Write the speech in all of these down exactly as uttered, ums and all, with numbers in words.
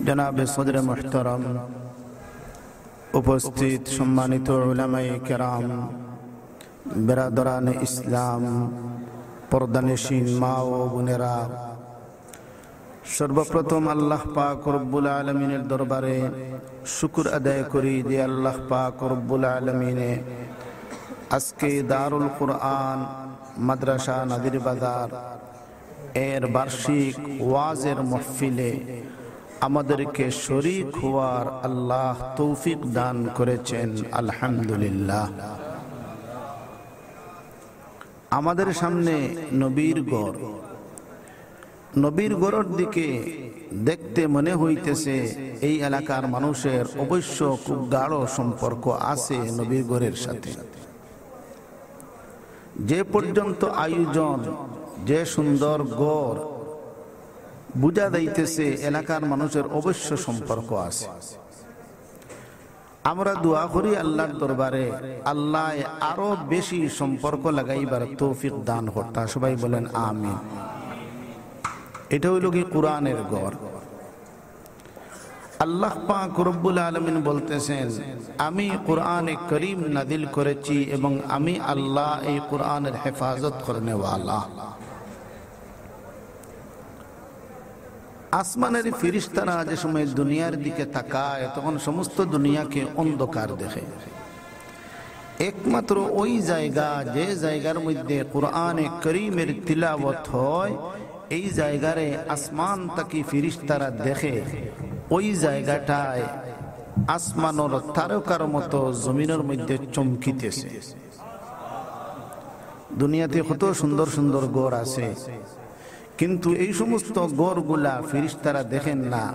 জনাবে সদরে মুহতারাম, উপস্থিত সম্মানিত উলামায়ে কেরাম, বেরাদরানে ইসলাম, পর্দানশীন মা ও বোনেরা, সর্বপ্রথম আল্লাহ পাক রব্বুল আলামিনের দরবারে শুকুর আদায় করি যে আল্লাহ পাক রব্বুল আলামিনে আজকে দারুল কোরআন মাদ্রাসা নাজির বাজার এর বার্ষিক ওয়াজের মাহফিলে আমাদেরকে শরীক হওয়ার আল্লাহ তৌফিক দান করেছেন, আলহামদুলিল্লাহ। আমাদের সামনে নবীর ঘর, নবীর ঘরের দিকে দেখতে মনে হইতেছে এই এলাকার মানুষের অবশ্য খুব গাঢ় সম্পর্ক আছে নবীর ঘরের সাথে। যে পর্যন্ত আয়োজন, যে সুন্দর ঘর, বুঝা যাইতেছে এলাকার মানুষের অবশ্য সম্পর্ক আছে। আমরা দোয়া করি আল্লাহর দরবারে, আল্লাহ আরো বেশি সম্পর্ক লাগাইবার তৌফিক দান করতা। সবাই বলেন আমিন। এটা হইল কি কোরআনের ঘর। আল্লাহ পাক রব্বুল আলামিন বলতেছেন, "আমি কোরআনে করিম নাজিল করেছি এবং আমি আল্লাহ এই কোরআনের হেফাজত করনেওয়ালা।" আসমানের ফিরিস্তারা যে সময় দুনিয়ার দিকে তাকায়, তখন সমস্ত দুনিয়াকে অন্ধকার দেখে। একমাত্র ওই জায়গা, যে জায়গার মধ্যে কোরআনে করিমের তিলাওয়াত হয়, এই জায়গারে আসমান থাকি ফিরিস্তারা দেখে, ওই জায়গাটায় আসমানর তারকার মতো জমিনের মধ্যে চমকিতেছে। দুনিয়াতে কত সুন্দর সুন্দর ঘর আছে, কিন্তু এই সমস্ত ঘরগুলা ফিরিস্তারা দেখেন না।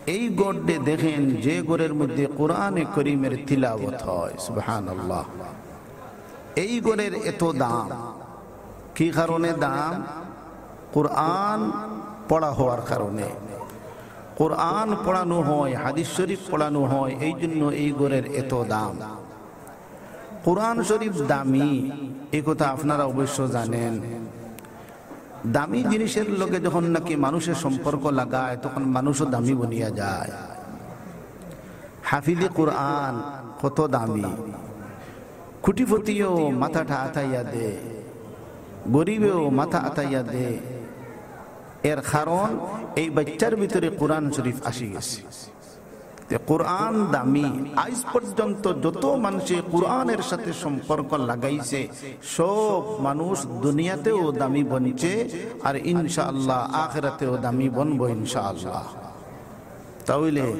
এই ঘরটে দেখেন যে ঘরের মধ্যে কোরআনে করিমের তিলাওয়াত হয়। সুবহানাল্লাহ। এই ঘরের এত দাম, কি কারণে দাম? কোরআন পড়া হওয়ার কারণে। কোরআন পড়ানো হয়, হাদিস শরীফ পড়ানো হয়, এই জন্য এই ঘরের এত দাম। কোরআন শরীফ দামি, এই কথা আপনারা অবশ্য জানেন। দামি জিনিসের লগে যখন নাকি মানুষের সম্পর্ক লাগায়, তখন মানুষও দামি বনিয়া যায়। হাফিজে কোরআন কত দামি, কোটিপতিও মাথাটা আতাইয়া দে, গরিবেও মাথা আতাইয়া দে। এর কারণ, এই বাচ্চার ভিতরে কোরআন শরীফ আসি গেছে। তে কোরআন দামি। আইজ পর্যন্ত যত মানুষে কোরআনের সাথে সম্পর্ক লাগাইছে, সব মানুষ দুনিয়াতেও দামি বনছে, আর ইনশাআল্লাহ আখিরাতেও দামি বনবো ইনশাআল্লাহ। তাহলে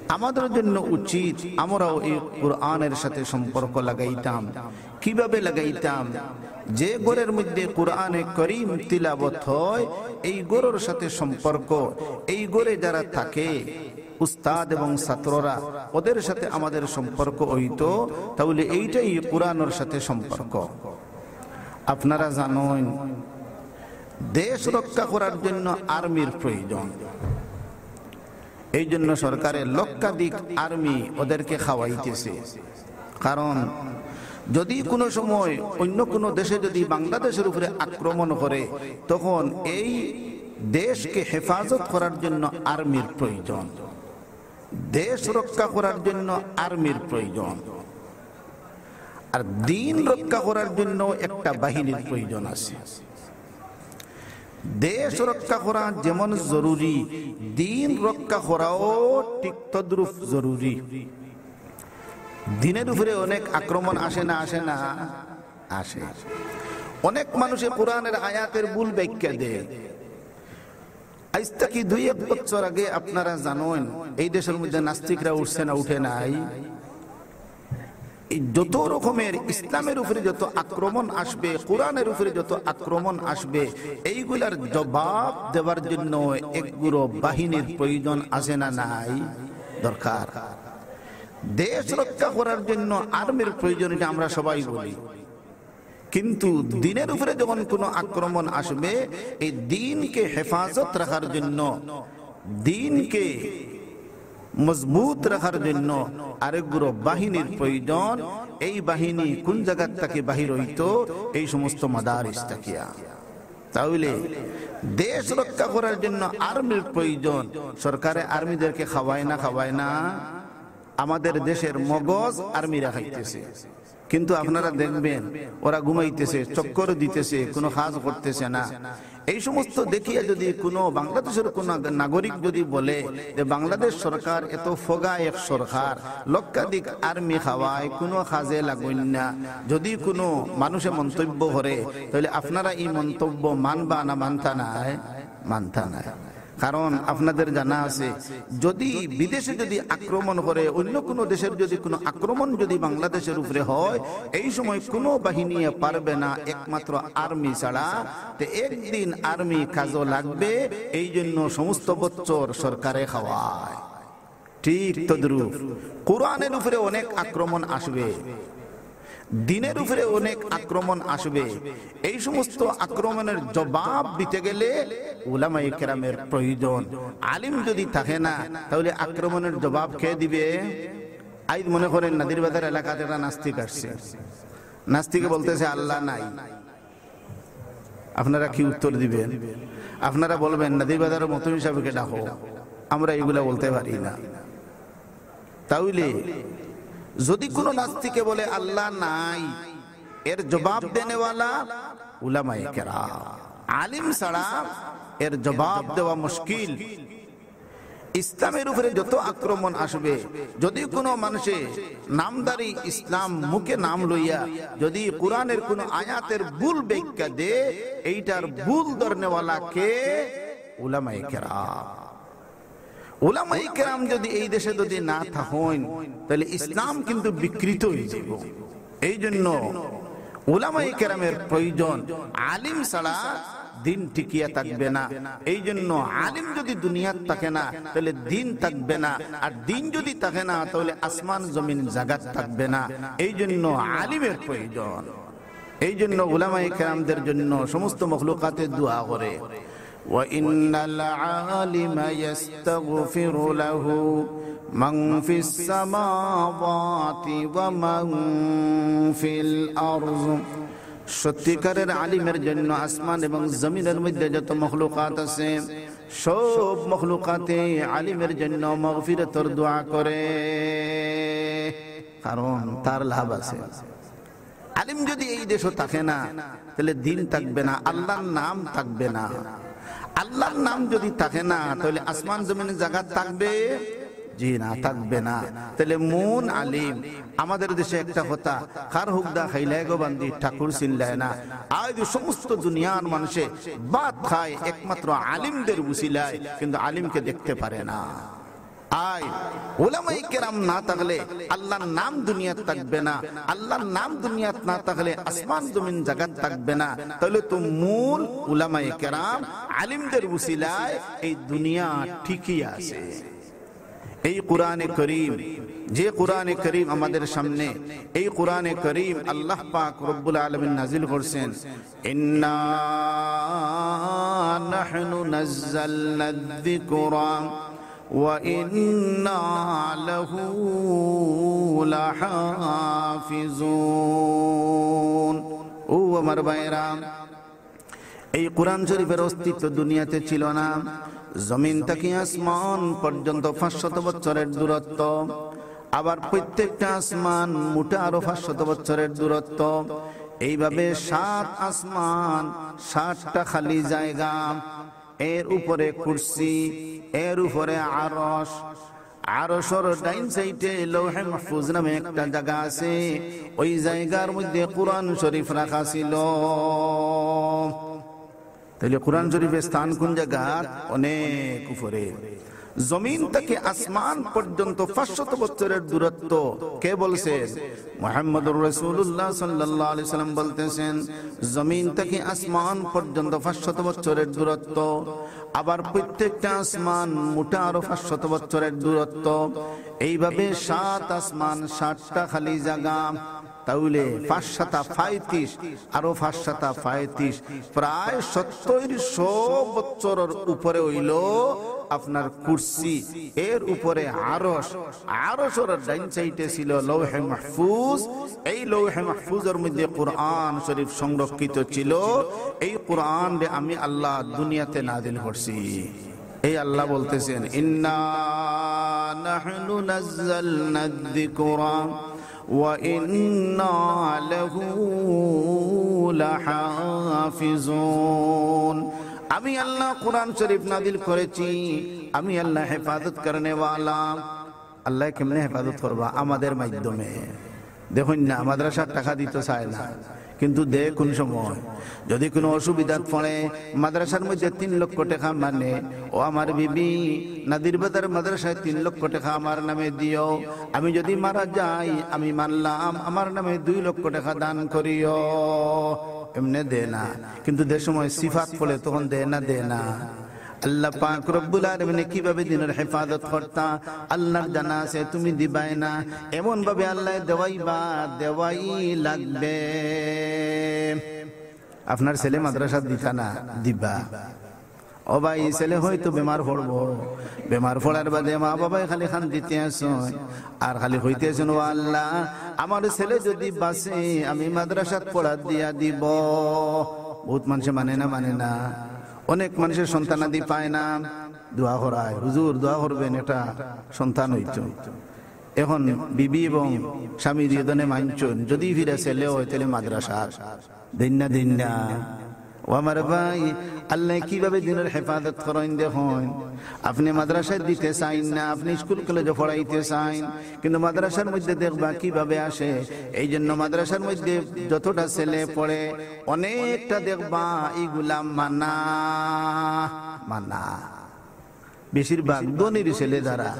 আমাদের জন্য উচিত আমরাও এই কোরআনের সাথে সম্পর্ক লাগাইতাম। কিভাবে লাগাইতাম? যে ঘরের মধ্যে কোরআনে করিম তিলাওয়াত হয়, এই ঘরের সাথে সম্পর্ক, এই ঘরে যারা থাকে, উস্তাদ এবং ছাত্ররা, ওদের সাথে আমাদের সম্পর্ক হইতো, তাহলে এইটাই কোরআনের সাথে সম্পর্ক। আপনারা জানেন, দেশ রক্ষা করার জন্য আর্মির প্রয়োজন। এই জন্য সরকারে লক্ষাধিক আর্মি ওদেরকে খাওয়াইতেছে। কারণ যদি কোনো সময় অন্য কোনো দেশে যদি বাংলাদেশের উপরে আক্রমণ করে, তখন এই দেশকে হেফাজত করার জন্য আর্মির প্রয়োজন, দেশ রক্ষা করার জন্য আর্মির প্রয়োজন। আর দিন রক্ষা করার জন্য একটা বাহিনীর প্রয়োজন আছে। দেশ রক্ষা করা যেমন জরুরি, দিন রক্ষা করাও ঠিক তদ্রূপ জরুরি। দিনের উপরে অনেক আক্রমণ আসে না, আসে না? আসে। অনেক মানুষে কোরআনের আয়াতের ভুল ব্যাখ্যা দেয়। আইজ থাকি দুই এক বছর আগে আপনারা জানেন, এই দেশের মধ্যে নাস্তিকরা উঠছে না, উঠে নাই? এই যত রকমের ইসলামের উপরে যত আক্রমণ আসবে, কোরআনের উপরে যত আক্রমণ আসবে, এইগুলার জবাব দেওয়ার জন্য একগুলো বাহিনীর প্রয়োজন আছে না নাই? দরকার। দেশ রক্ষা করার জন্য আর্মির প্রয়োজন, এটা আমরা সবাই বলি। কিন্তু দিনের উপরে যখন কোনো আক্রমণ আসবে, এই দিনকে হেফাজত রাখার জন্য, দিনকে মজবুত রাখার জন্য আরেকগুলো বাহিনীর প্রয়োজন। এই বাহিনী কোন জায়গার থেকে বাহির হইতো? এই সমস্ত মাদারিস থাকিয়া। তাহলে দেশ রক্ষা করার জন্য আর্মির প্রয়োজন। সরকারে আর্মিদেরকে খাওয়ায় না, খাওয়ায় না? আমাদের দেশের মগজ আর্মিরা খাইতেছে, কিন্তু আপনারা দেখবেন ওরা ঘুমাইতেছে, চক্কর দিতেছে, কোনো কাজ করতেছে না। এই সমস্ত দেখিয়া যদি কোনো বাংলাদেশের কোনো নাগরিক যদি বলে যে বাংলাদেশ সরকার এত ফগা এক সরকার, লক্ষাধিক আর্মি খাওয়ায়, কোনো কাজে লাগইন না, যদি কোনো মানুষে মন্তব্য করে, তাহলে আপনারা এই মন্তব্য মানবা না মানতা নায়? মানতা নায়। কারণ আপনাদের জানা আছে, যদি বিদেশে যদি আক্রমণ করে, অন্য কোনো দেশের যদি কোনো আক্রমণ যদি বাংলাদেশের উপরে হয়, এই সময় কোনো বাহিনীয়ে পারবে না, একমাত্র আর্মি ছাড়া। তে একদিন আর্মি কাজও লাগবে, এই জন্য সমস্ত বছর সরকারে খাওয়ায়। ঠিক তদ্রূপ কোরআনের উপরে অনেক আক্রমণ আসবে, দিনের উপরে অনেক আক্রমণ আসবে। এই সমস্ত আক্রমণের জবাব দিতে গেলে উলামায়ে কেরামের প্রয়োজন। আলিম যদি থাকে না, তাহলে আক্রমণের জবাব কে দিবে? আইজ মনে করেন নাদির বাজার এলাকাত একটা নাস্তিক আসছে, নাস্তিকে বলতেছে আল্লাহ নাই। আপনারা কি উত্তর দিবেন? আপনারা বলবেন নাদির বাজারের মতন হিসাবে ডাকো, আমরা এইগুলা বলতে পারি না। তাহলে যদি কোনো নাস্তিকে বলে আল্লাহ নাই, এর জবাব দেনেওয়ালা উলামায়ে কেরাম। আলিম ছাড়া এর জবাব দেওয়া মুশকিল। ইসলামের উপরে যত আক্রমণ আসবে, যদি কোনো মানুষে নামধারী ইসলাম মুখে নাম লইয়া যদি কোরআনের কোনো আয়াতের ভুল ব্যাখ্যা দে, এইটার ভুল ধরনেওয়ালা কে? উলামায়ে কেরাম। উলামায়ে কেরাম যদি এই দেশে যদি না থাকইন, তাহলে ইসলাম কিন্তু বিকৃত হয়ে যাব। এই জন্য উলামায়ে কেরামের প্রয়োজন। আলিম ছাড়া দিন টিকিয়া থাকবে না। এই জন্য আলিম যদি দুনিয়াত থাকে না, তাহলে দিন থাকবে না। আর দিন যদি থাকে না, তাহলে আসমান জমিন জাগাত থাকবে না। এই জন্য আলিমের প্রয়োজন। এই জন্য উলামায়ে কেরামদের জন্য সমস্ত মখলুকাতে দোয়া করে, وإن العالم يستغفر له من في السماوات ومن في الأرض। সত্যিকারের আলিমের জন্য আসমান এবং জমিনের মধ্যে যত মখলুকাত আছে, সব মখলুকাতে আলিমের জন্য মাগফিরাতর দোয়া করে, কারণ তার লাভ আছে। আলিম যদি এই দেশো থাকে না, তাহলে দিন থাকবে না, আল্লাহর নাম থাকবে না। আল্লাহর নাম যদি থাকে না, তাহলে আসমান জমিনে জাগাত থাকবে? জি না, থাকবে না। তাহলে মূল আলিম, আমাদের দেশে একটা কথা, কার হুকদা খাইলায় গো বান্দি, ঠাকুর চিনলায় না। আইজ সমস্ত দুনিয়ার মানুষে ভাত খায় একমাত্র আলিমদের উসিলায়, কিন্তু আলিমকে দেখতে পারে না। আয়, উলামায়ে কেরাম না থাকলে আল্লাহর নাম দুনিয়াত থাকবে না, আল্লাহর নাম দুনিয়াত না থাকলে আসমান জমিন জাগাত থাকবে না। তাহলে তো মূল উলামায়ে কেরাম, আলিমদের উসিলায় এই দুনিয়া টিকি আছে। এই কোরআনে করিম, যে কোরআনে করিম আমাদের সামনে, এই কোরআনে করিম আল্লাহ পাক রব্বুল আলামিন নাজিল করছেন, إنا نحن نزلنا الذكر وإنا له لحافظون। ও আমার ভাইরা, এই কোরআন শরীফের অস্তিত্ব দুনিয়াতে ছিল না। জমিন থাকি আসমান পর্যন্ত পাঁচশত বছরের দূরত্ব, আবার প্রত্যেকটা আসমান মোটা আরো পাঁচশত বছরের দূরত্ব। এইভাবে সাত আসমান, সাতটা খালি জায়গা, এর উপরে কুরসি, এর উপরে আরশ, আরশর ডাইন সাইডে লৌহে মাহফুজ নামে একটা জায়গা আছে, ওই জায়গার মধ্যে কোরআন শরীফ রাখা ছিল। তাইলে কোরআন শরীফের স্থান কোন জায়গা? অনেক উপরে। জমিন থাকি আসমান পর্যন্ত পাঁচশত বছরের দূরত্ব। কে বলছেন? মুহাম্মদুর রাসূলুল্লাহ সাল্লাল্লাহু আলাইহি সাল্লাম বলতেছেন, জমিন থাকি আসমান পর্যন্ত পাঁচশত বছরের দূরত্ব, আবার প্রত্যেকটা আসমান মোটা আরো পাঁচশত বছরের দূরত্ব। এইভাবে সাত আসমান, সাতটা খালি জায়গা। তাইলে পাঁচ সাতা পঁয়ত্রিশ, আরো পাঁচ সাতা পঁয়ত্রিশ, প্রায় সত্তইর শো বছরর উপরে অইলো আপনার কুরসি। এর উপরে আরশ, আরশর ডাইন সাইডে ছিল লৌহে মাহফুজ। এই লৌহে মাহফুজর মধ্যে কোরআন শরীফ সংরক্ষিত ছিল। এই কোরআনরে আমি আল্লাহ দুনিয়াতে নাজিল করছি। এই আল্লাহ বলতেছেন, "ইন্না নাহনু নাজ্জালনা যিকরা ওয়া ইন্না লাহু লাহাফিজুন।" আমি আল্লাহ কোরআন শরীফ নাজিল করেছি, আমি আল্লাহ হেফাজত করনেওয়ালা। আল্লাহ কেমনে হেফাজত করবা? আমাদের মাধ্যমে। দেখইন না, মাদ্রাসার টাকা দিতে চায় না, কিন্তু দে কোন সময়? যদি কোনো অসুবিধাত পড়ে, মাদ্রাসার মধ্যে তিন লক্ষ টাকা মানে, "ও আমার বিবি, নাদির বাজার মাদ্রাসায় তিন লক্ষ টাকা আমার নামে দিও, আমি যদি মারা যাই, আমি মানলাম, আমার নামে দুই লক্ষ টাকা দান করিও।" এমনে দে না, কিন্তু যে সময় সিফাত পড়ে তখন দে না, দে না। আল্লাহ পাক রব্বুল আলামিনে কিভাবে দিনের হেফাজত করতা, আল্লাহর জানা আছে, তুমি দিবায় না। এমন ভাবে আল্লাহ দেওয়াইবা, দেওয়াই লাগবে। আপনার ছেলে মাদ্রাসাত দিতা না, দিবা। ও ভাই, ছেলে হয়তো বেমার পড়বো, বেমার পড়ার বাদে মা বাবায় খালি কান্দিতে আছইন, আর খালি কইতে আছইন, "ও আল্লাহ, আমার ছেলে যদি বাঁচে, আমি মাদ্রাসাত পড়া দিয়া দিব।" বহুত মানুষে মানে না, মানে না। অনেক মানুষের সন্তানাদি পায় না, দোয়া করায়, "হুজুর, দোয়া করবেন, একটা সন্তান হইতো।" এখন বিবি এবং স্বামী দুইজনে মানছইন, যদি ফিরে ছেলে হয়, তাহলে মাদ্রাসার। দিন না, দিন না। ও আমার ভাই, আল্লাহ কিভাবে দিনের হেফাজত করইন দেখইন। আপনি মাদ্রাসায় দিতে চাইন না, আপনি স্কুল কলেজে পড়াইতে চাইন, কিন্তু মাদ্রাসার মধ্যে দেখবা কিভাবে আসে। এই জন্য মাদ্রাসার মধ্যে যতটা ছেলে পড়ে, অনেকটা দেখবা ইগুলা মানা, মানা। বেশিরভাগ ধনীর ছেলে যারা,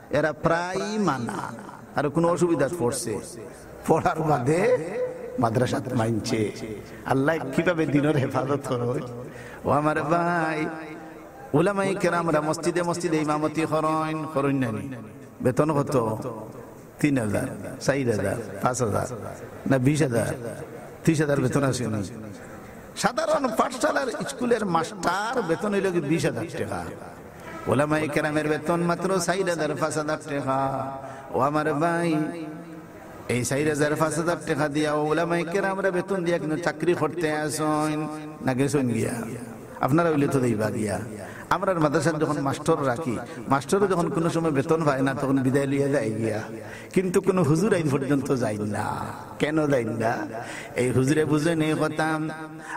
এরা প্রায়ই মানা, আর কোনো অসুবিধাত পড়ছে, পড়ার বাদে মাদ্রাসাত মানছে। আল্লাহ কিভাবে দিনের হেফাজত করইন। ও আমার ভাই, উলামায়ে কেরামরা মসজিদে মসজিদে ইমামতি করইন, করইন না নি? বেতন কত? তিন হাজার, চাইর হাজার, পাঁচ হাজার, না বিশ হাজার, ত্রিশ হাজার বেতন আছে নি? সাধারণ পাঠশালার স্কুলের মাস্টার বেতন অইলো কি বিশ হাজার টাকা। ওলামায়ে কেরামের বেতন মাত্র চাইর হাজার, পাঁচ হাজার টাকা। ও আমার ভাই, এই চাইর হাজার, পাঁচ হাজার টাকা দিয়া ওলামায়ে কেরামরা বেতন দিয়া কিন্তু চাকরি করতে আছইন না গেছইন গিয়া? আপনারা অইলে তো দেইবা গিয়া। আমরার মাদ্রাসাত যখন মাস্টার রাখি, মাস্টারও যখন কোনো সময় বেতন পায় না, তখন বিদায় লইয়া যায় গিয়া। কিন্তু কোনো হুজুর আইজ পর্যন্ত যাইন না। কেন যাইন না? এই হুজুরে বুঝইন নি কথা।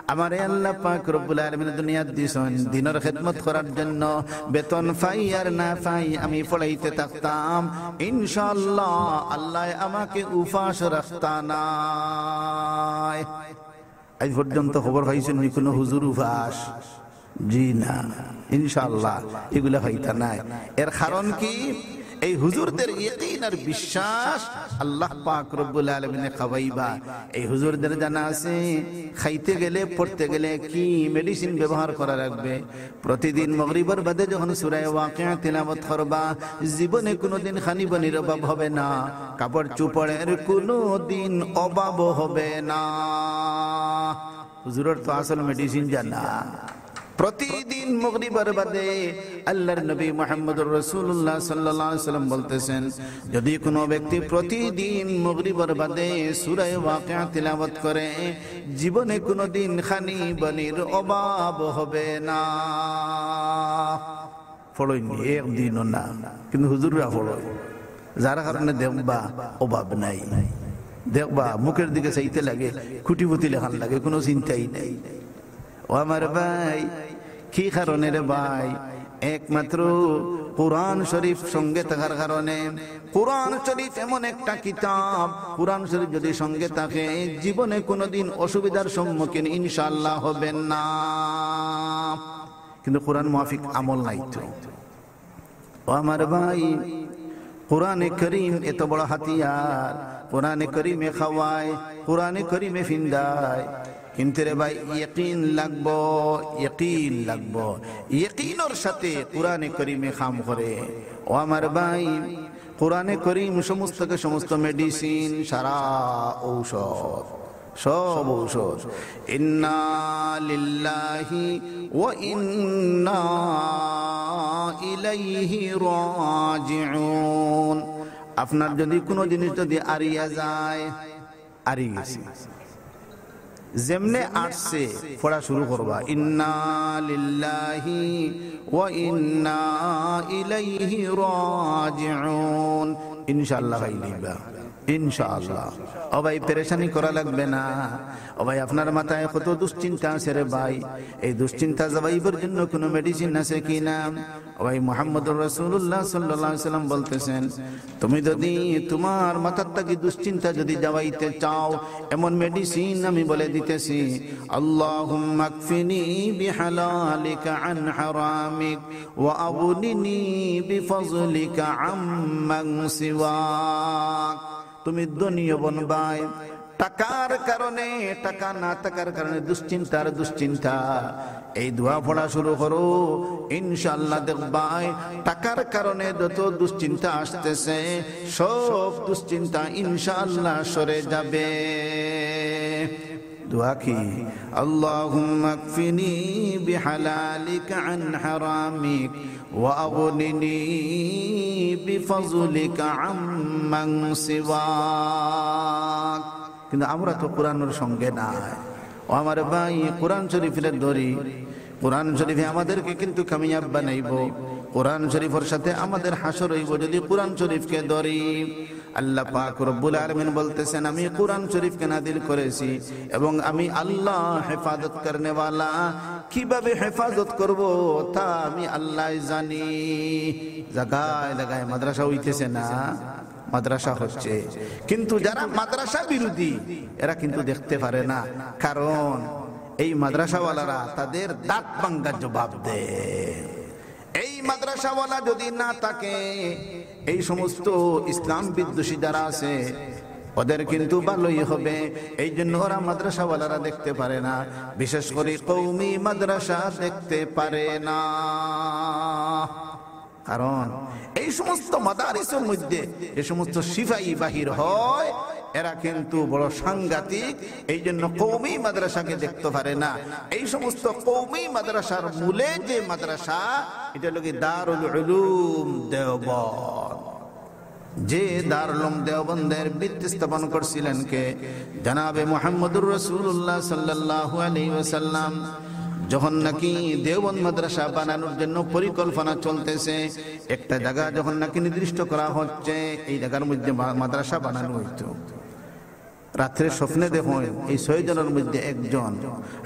আমারে আল্লাহ পাক রব্বুল আলামিন দুনিয়াত দিছইন দিনের খেদমত করার জন্য। বেতন পাই আর না পাই, আমি পড়াইতে থাকতাম, ইনশাআল্লাহ আল্লাহ আমাকে উপাস রাখতা নায়। আইজ পর্যন্ত খবর পাইছইন নি কোনো হুজুর উপাস? জি না, ইনশাআল্লাহ ইগুলা পাইতা নায়। এর কারণ কি? এই হুজুরদের ইয়াকিন আর বিশ্বাস আল্লাহ পাক রব্বুল আলামিনে খাওয়াইবা। এই হুজুরদের জানা আছে, খাইতে গেলে, পড়তে গেলে কি মেডিসিন ব্যবহার করা লাগবে। প্রতিদিন মাগরিবর বাদে যখন সূরা ওয়াকিয়া তিলাওয়াত করবা, জীবনে কোনোদিন খানি পানির অভাব হবে না, কাপড় চোপড়ের কোনোদিন অভাব হবে না। হুজুরর তো আসল মেডিসিন জানা। প্রতিদিন মাগরিবর বাদে আল্লাহর নবী মুহাম্মদুর রাসূলুল্লাহ সাল্লাল্লাহু আলাইহি ওয়াসাল্লাম বলতেছেন, যদি কোনো ব্যক্তি প্রতিদিন মাগরিবর বাদে সূরা ওয়াকিয়া তিলাওয়াত করে, জীবনে কোনোদিন খানি পানির অভাব হবে না। পড়ইন নি, একদিনও না, কিন্তু হুজুররা পড়ইন। যার কারণে দেখবা অভাব নাই, দেখবা মুখের দিকে চাইতে লাগে, কোটিপতি লাখান লাগে, কোনো চিন্তাই নাই। ও আমার ভাই, কি কারণে রে ভাই? একমাত্র কোরআন শরীফ সঙ্গে থাকার কারণে। কোরআন শরীফ এমন একটা কিতাব, কোরআন শরীফ যদি সঙ্গে থাকে, জীবনে কোনোদিন অসুবিধার সম্মুখীন ইনশাআল্লাহ হবেন না। কিন্তু কোরআন মাফিক আমল নাই তো। ও আমার ভাই, কোরআনে করিম এত বড় হাতিয়ার, কোরআনে করিমে খাওয়ায়, কোরআনে করিমে ফিন্দায়, কিন্তু রে ভাই, ইয়াকিন লাগবো, ইয়াকিন লাগবো। ইয়াকিনর সাথে কোরআনে করিমে কাম করে। ও আমার ভাই, কোরআনে করিম সমস্ত, সমস্ত মেডিসিন, সারা ঔষধ, সব ঔষধ। ইন্না লিল্লাহি ওয়া ইন্না ইলাইহি রাজিউন। আপনার যদি কোনো জিনিস যদি আরিয়া যায়, আরি গেছে। যেমনে আসছে, পড়া শুরু করবা, ইন্না লিল্লাহি ওয়া ইন্না ইলাইহি রাজিউন। ইনশাআল্লাহ পাই দিবা, ইনশাআল্লাহ। ও ভাই, পেরেশানি করা লাগবে না। ও ভাই, আপনার মাথায় কত দুশ্চিন্তা আছে রে ভাই, এই দুশ্চিন্তা যাওয়াইবার জন্য কোনো মেডিসিন আছে কি না? ও ভাই, মুহাম্মদুর রাসূলুল্লাহ সাল্লাল্লাহু আলাইহি ওয়াসাল্লাম বলতেছেন, তুমি যদি তোমার মাথার থাকি দুশ্চিন্তা যদি যাওয়াইতে চাও, এমন মেডিসিন আমি বলে দিতেছি, আল্লাহুম্মা কফিনি বিহালালিকা আন হারামিক ওয়া আগনিনি বিফাজলিকা আম্মান সিওয়াক। তুমি ধনী বনবায় টাকার কারণে, টাকা না থাকার কারণে দুশ্চিন্তার দুশ্চিন্তা। এই দোয়া পড়া শুরু করো, ইনশাআল্লাহ দেখবায় টাকার কারণে যত দুশ্চিন্তা আসতেছে, সব দুশ্চিন্তা ইনশাআল্লাহ সরে যাবে। দোয়া কি? আল্লাহুম্মা কফিনি বিহালালিকা আন হারামিক ওয়া আগনিনি বিফাজলিকা আম্মান সিওয়াক। কিন্তু আমরা তো কোরআনর সঙ্গে নাই। ও আমার ভাই, কোরআন শরীফরে ধরি। কোরআন শরীফে আমাদেরকে কিন্তু কামিয়াব বানাইবো। কোরআন শরীফর সাথে আমাদের হাশর অইবো যদি কোরআন শরীফকে ধরি। আল্লাহ পাক রব্বুল আলামিন বলতেছেন, আমি কোরআন শরীফকে নাজিল করেছি এবং আমি আল্লাহ হেফাজত করনেওয়ালা। কিভাবে হেফাজত করব তা আমি আল্লাহ জানি। জাগায় জাগায় মাদ্রাসা হইতেছে না, মাদ্রাসা হচ্ছে, কিন্তু যারা মাদ্রাসা বিরোধী এরা কিন্তু দেখতে পারে না, কারণ এই মাদ্রাসাওয়ালারা তাদের দাঁত ভাঙ্গা জবাব দেয়। এই মাদ্রাসাওয়ালা যদি না থাকে, এই সমস্ত ইসলাম বিদ্বেষী যারা আছে, ওদের কিন্তু ভালোই হবে। এই জন্য ওরা মাদ্রাসাওয়ালারা দেখতে পারে না, বিশেষ করে কওমি মাদ্রাসা দেখতে পারে না। কারণ এই সমস্ত মাদারিসের মধ্যে যে সমস্ত সিপাহী বাহির হয়, এরা কিন্তু বড় সাংঘাতিক। এই জন্য কওমি মাদ্রাসাকে দেখতে পারে না। এই সমস্ত কওমি মাদ্রাসার মূলে যে মাদ্রাসা, এটা হলো কি দারুল উলুম দেওবন্দ। যে দারুল উলুম দেওবন্দের ভিত্তি স্থাপন করছিলেন কে? জনাবে মুহাম্মদুর রাসূলুল্লাহ সাল্লাল্লাহু আলাইহি ওয়াসাল্লাম। যখন নাকি দেওবন্দ মাদ্রাসা বানানোর জন্য পরিকল্পনা চলতেছে, একটা জায়গা যখন নাকি নির্দিষ্ট করা হচ্ছে, এই জায়গার মধ্যে মা-, মাদ্রাসা বানানো হইতো। রাত্রে স্বপ্নে দেখইন, এই ছয় জনের মধ্যে একজন,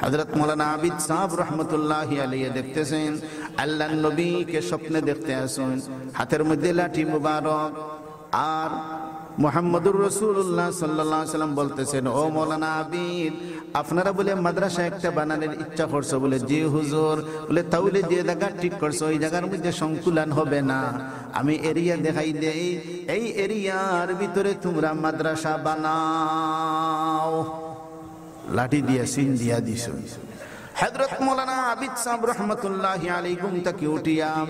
হযরত মাওলানা আবিদ সাহেব রহমতুল্লাহি আলাইহি দেখতেছেন, আল্লাহর নবীকে স্বপ্নে দেখতে আছইন, হাতের মধ্যে লাঠি মুবারক, আর মুহাম্মদুর রাসূলুল্লাহ সাল্লাল্লাহু আলাইহি ওয়াসাল্লাম বলতেছেন, "ও মাওলানা আবিদ, আপনারা বলে মাদ্রাসা একটা বানানোর ইচ্ছা করছো?" বলে, "জি হুজুর।" বলে, "তাহলে যে জায়গা ঠিক করছো, ওই জায়গার মধ্যে সংকুলান হবে না, আমি এরিয়া দেখাই দেই, এই এরিয়ার ভিতরে তোমরা মাদ্রাসা বানাও।" লাঠি দিয়া সিন দিয়া দিছইন। হযরত মাওলানা আবিদ সাহেব রহমতুল্লাহি আলাইহি ঘুম থাকি উঠিয়া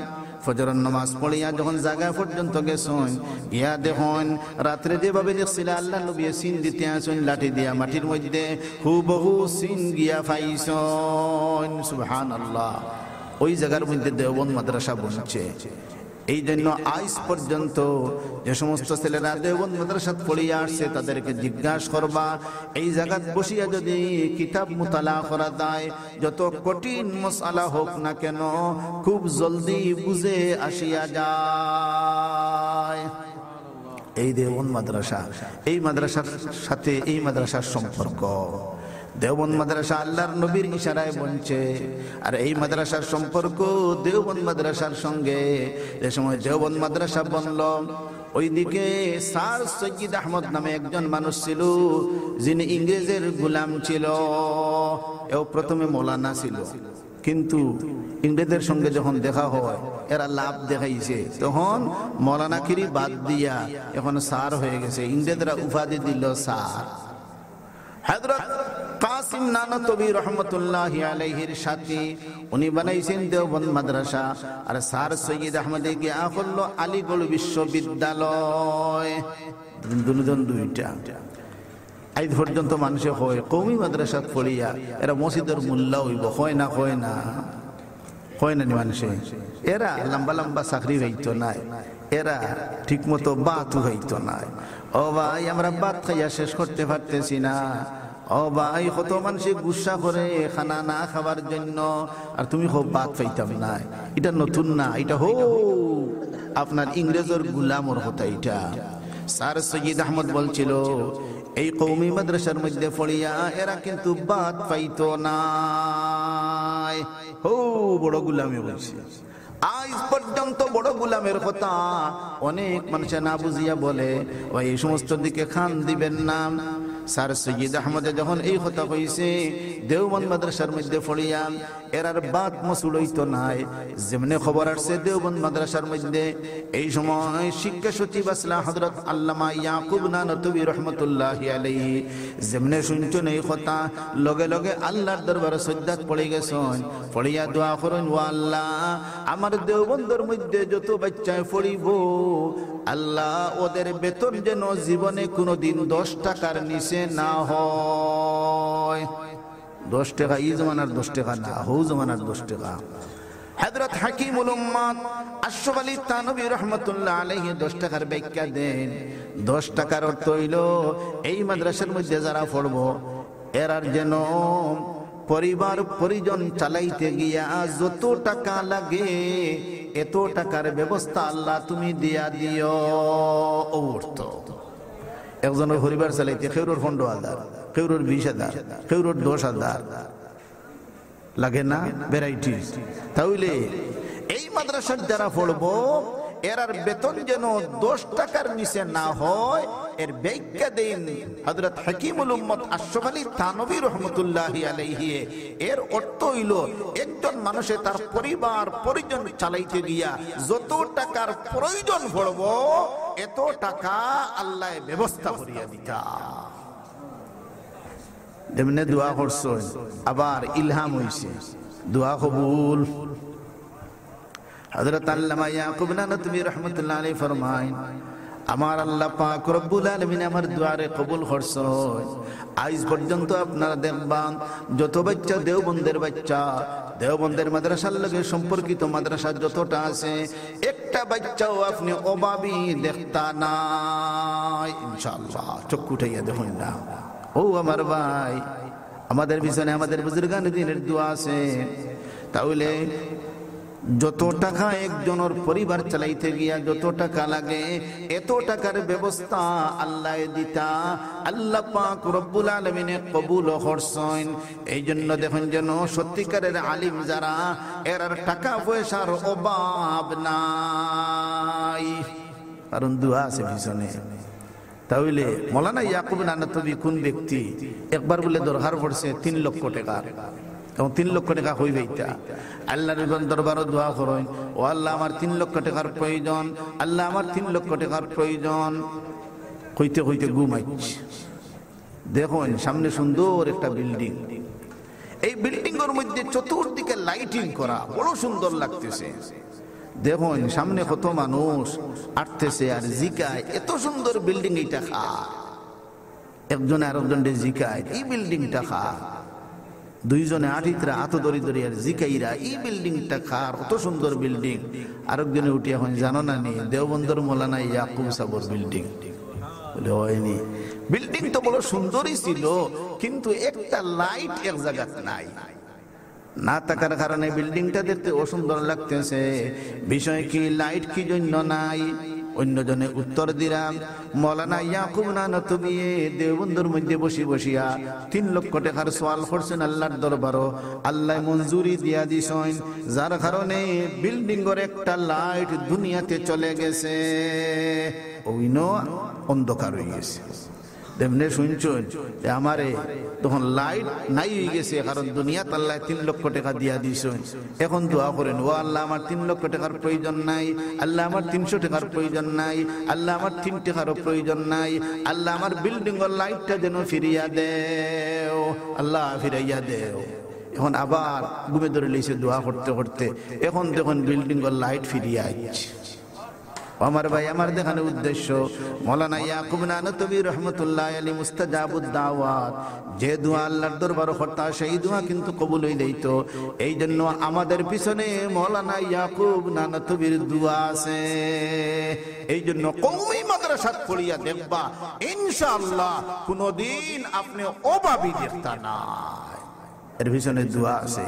ফজরর নামাজ পড়িয়া যখন জায়গা পর্যন্ত গেছইন, গিয়া দেখইন রাত্রে যেভাবে দেখছিলা আল্লাহর নবী সিন দিতে আছইন লাঠি দিয়া মাটির মধ্যে, হুবহু সিন গিয়া পাইছইন। সুবহানাল্লাহ। ওই জায়গার মধ্যে দেওবন্দ মাদ্রাসা বনছে। এই জন্য আইজ পর্যন্ত যে সমস্ত ছেলেরা দেওবন্দ মাদ্রাসাত পড়িয়া আসছে, তাদেরকে জিজ্ঞাসা করবা, এই জায়গাত বসিয়া যদি কিতাব মুতালা করা যায়, যত কঠিন মাসআলা হোক না কেন, খুব জলদি বুঝে আসিয়া যায়। এই দেওবন্দ মাদ্রাসা, এই মাদ্রাসার সাথে এই মাদ্রাসার সম্পর্ক। দেওবন্দ মাদ্রাসা আল্লাহর নবীর ইশারায় বনছে, আর এই মাদ্রাসার সম্পর্ক দেওবন্দ মাদ্রাসার সঙ্গে। যে সময় দেওবন্দ মাদ্রাসা বনল, ওইদিকে স্যার সৈয়দ আহমদ নামে একজন মানুষ ছিল, যিনি ইংরেজের গোলাম ছিল। এও প্রথমে মৌলানা ছিল, কিন্তু ইংরেজের সঙ্গে যখন দেখা হয়, এরা লাভ দেখাইছে, তখন মৌলানাগিরি বাদ দিয়া এখন স্যার হয়ে গেছে। ইংরেজরা উপাধি দিল স্যার। হযরত কাজ কাসিম নানতবী রহমতুল্লাহি আলাইহির সাথী, উনি বানাইছইন দেওবন্দ মাদ্রাসা। আর স্যার সৈয়দ আহমদে গিয়া করলো আলিগড় বিশ্ববিদ্যালয়। দুইজন দুইটা। আইজ পর্যন্ত মানষে কয়, কওমি মাদ্রাসাত পড়িয়া এরা মসজিদর মুল্লা অইবো, কয় না, কয় না, কয় না নি মানষে? এরা লম্বা লম্বা চাকরি পাইতো নায়, এরা ঠিকমতো ভাতও খাইতো নায়। ও ভাই, আমরা ভাত খাইয়া শেষ করতে পারতেছি না। ও ভাই, কত মানষে গুসা করে খানা না খাবার জন্য, আর তুমি কও ভাত পাইতাম নায়। ইটা নতুন না, ইটা হউ আপনার ইংরেজর গুলামর কথা। ইটা স্যার সৈয়দ আহমদ বলছিল, এই কওমি মাদ্রাসার মধ্যে পড়িয়া এরা কিন্তু ভাত পাইতো নায়। হউ বড় গুলামে বলছে। আইজ পর্যন্ত বড় গুলামের কথা অনেক মানষে না বুঝিয়া বলে, ও এই সমস্ত দিকে কান দিবেন না। স্যার সৈয়দ আহমদে যখন এই কথা কইছে, দেওবন্দ মাদ্রাসার মধ্যে পড়িয়া এরার ভাত মসুড় অইতো নায়। যেমনে খবর আসছে দেওবন্দ মাদ্রাসার মধ্যে এই সময় শিক্ষা সচিব আসলা হযরত আল্লামা ইয়াকুব নানতবী রহমতুল্লাহি আলাইহি, যেমনে শুনছইন এই কথা, লগে লগে আল্লাহর দরবারে সজ্জাত পড়ি গেছইন, পড়িয়া দোয়া করইন, "ও আল্লাহ, আমার দেওবন্দর মধ্যে যত বাচ্চায় পড়িবো, আল্লাহ, ওদের বেতন যেন জীবনে কোনোদিন দশ টাকার নিচে না হয়।" দশ টাকা, ই জমানার দশ টাকা না, হউ জমানার দশ টাকা। হযরত হাকিমুল উম্মত আশরাফ আলী থানভী রহমতুল্লাহ আলাইহি দশ টাকার ব্যাখ্যা দেন। দশ টাকার অর্থ অইলো, এই মাদ্রাসার মধ্যে যারা পড়বো, এরার যেন পরিবার পরিজন চালাইতে গিয়া যত টাকা লাগে, এত টাকার ব্যবস্থা আল্লাহ তুমি দিয়া দিও। ও অর্থ, একজনর পরিবার চালাইতে কেউরর পনেরো হাজার, কেউরর বিশ হাজার, কেউরর দশ হাজার, লাগে না? ভ্যারাইটিস। তাইলে এই মাদ্রাসার যারা পড়বো, এরার বেতন যেন দশ টাকার নিচে না হয়, এর ব্যাখ্যা দেন হযরত হাকিমুল উম্মত আশরাফ আলী থানভী রহমতুল্লাহি আলাইহি। এর অর্থ অইলো, একজন মানষে তার পরিবার পরিজন চালাইতে গিয়া যত টাকার প্রয়োজন পড়বো, এত টাকা আল্লায় ব্যবস্থা করিয়া দিতা। যেমনে দোয়া করছইন, আবার ইলহাম অইছে, দোয়া কবুল। হযরত আল্লামা ইয়াকুব নানতবী রহমতুল্লাহ আলাইহি ফরমাইন, আমার আল্লাহ পাক রব্বুল আলামিন আমার দোয়ারে কবুল করছইন। আইজ পর্যন্ত আপনারা দেখবা, যত বাচ্চা দেওবন্দের বাচ্চা, দেওবন্দের মাদ্রাসার লগে সম্পর্কিত মাদ্রাসা যতটা আছে, একটা বাচ্চাও আপনি অভাবী দেখতা নায়, ইনশাআল্লাহ। চক্ষু উঠাইয়া দেখইন না। ও আমার ভাই, আমাদের পিছনে আমাদের বুজুর্গানে দিনের দোয়া আছে। তাইলে যত টাকা একজনর পরিবার চালাইতে গিয়া যত টাকা লাগে, এত টাকার ব্যবস্থা আল্লায় দিতা, আল্লাহ পাক রব্বুল আলামিনে কবুল করছইন। এই জন্য দেখইন যেন সত্যিকারের আলিম যারা, এরার টাকা পয়সার অভাব নাই, কারণ দোয়া আছে পিছনে। তাইলে মৌলানা ইয়াকুব নানতবী কোন ব্যক্তি? একবার বুলে দরকার পড়ছে তিন লক্ষ টাকার, এখন তিন লক্ষ টাকা কই পাইতা? আল্লাহর দরবারো দোয়া করইন, "ও আল্লাহ, আমার তিন লক্ষ টাকার প্রয়োজন, আল্লাহ, আমার তিন লক্ষ টাকার প্রয়োজন।" কইতে কইতে ঘুম আইছে। দেখইন সামনে সুন্দর একটা বিল্ডিং, এই বিল্ডিংর মধ্যে চতুর্দিকে লাইটিং করা, বড় সুন্দর লাগতেছে। দেখইন সামনে কত মানুষ আটতেছে আর জিকায়, "এত সুন্দর বিল্ডিং, ইটা কার?" একজনে আরকজনরে জিকায়, "ই বিল্ডিংটা কার?" দুইজনে আটিতরা আতো ধরি ধরি আর জিকাইরা, "ই বিল্ডিংটা কার? কত সুন্দর বিল্ডিং।" আরকজনে উঠিয়া কইন, "জানো না নি, দেওবন্দর মৌলানা ইয়াকুব সাবর বিল্ডিং।" বুলে, "অয় নি।" বিল্ডিং তো বড় সুন্দরই ছিল, কিন্তু একটা লাইট এক জাগাত নাই। না থাকার কারণে বিল্ডিংটা দেখতে অসুন্দর লাগতেছে। বিষয় কি, লাইট কি জন্য নাই? অন্যজনে উত্তর দিরা, "মৌলানা ইয়াকুব নানতবিয়ে দেওবন্দর মধ্যে বসি বসিয়া তিন লক্ষ টাকার সওয়াল করছেন আল্লাহর দরবারো, আল্লায় মঞ্জুরি দিয়া দিছইন, যার কারণে বিল্ডিংর একটা লাইট দুনিয়াতে চলে গেছে, অইন্য অন্ধকার অই গেছে।" যেমনে শুনছইন যে আমারে তখন লাইট নাই অইগেছে, কারণ দুনিয়াত আল্লায় তিন লক্ষ টেকা দিয়া দিছইন। এখন দোয়া করইন, "ও আল্লাহ, আমার তিন লক্ষ টেকার প্রয়োজন নাই, আল্লাহ, আমার তিনশো টেকার প্রয়োজন নাই, আল্লাহ, আমার তিন টেকারও প্রয়োজন নাই, আল্লাহ, আমার বিল্ডিংর লাইটটা যেন ফিরিয়া দেও, আল্লাহ, ফিরাইয়া দেও।" এখন আবার ঘুমে ধরিলিছে দোয়া করতে করতে, এখন দেখইন বিল্ডিংর লাইট ফিরিয়া আইছে। ও আমার ভাই, আমার দেখানোর উদ্দেশ্য, মৌলানা ইয়াকুব নানতবী রহমতুল্লাহ আলী মুস্তাজাবুদ দাওয়াত, যে দোয়া আল্লাহর দরবারো করতা, সেই দোয়া কিন্তু কবুল অই যাইতো। এই জন্য আমাদের পিছনে মৌলানা ইয়াকুব নানতবীর দোয়া আছে। এই জন্য কওমি মাদ্রাসাত পড়িয়া দেখবা, ইনশাআল্লাহ কোনোদিন আপনে অভাবী দেখতা নায়। এর পিছনে দোয়া আছে।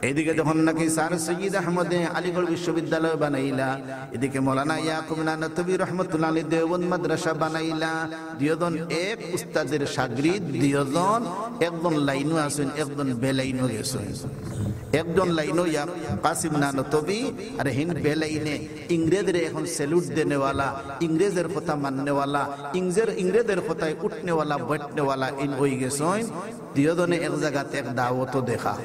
এইদিকে যখন নাকি স্যার সৈয়দ আহমদে আলিগড় বিশ্ববিদ্যালয় বানাইলা, এদিকে মৌলানা ইয়াকুব নানতবী রহমতুল্লাহ আলী দেওবন্দ মাদ্রাসা বানাইলা। দুইজন এক উস্তাদের শাগরিদ, দুইজন, একজন লাইনো আছইন, একজন বেলাইনো গেছইন। একজন লাইনো ইয়া কাসিম নানতবী, আর হিন বেলাইনে ইংরেজরে এখন স্যালুট দেনেওয়ালা, ইংরেজের কথা মাননেওয়ালা, ইংরেজের, ইংরেজের কথায় উঠনেওয়ালা, বৈঠনেওয়ালা ইন অই গেছইন। দুইজনে এক জাগাত এক দাওয়াতো দেখা,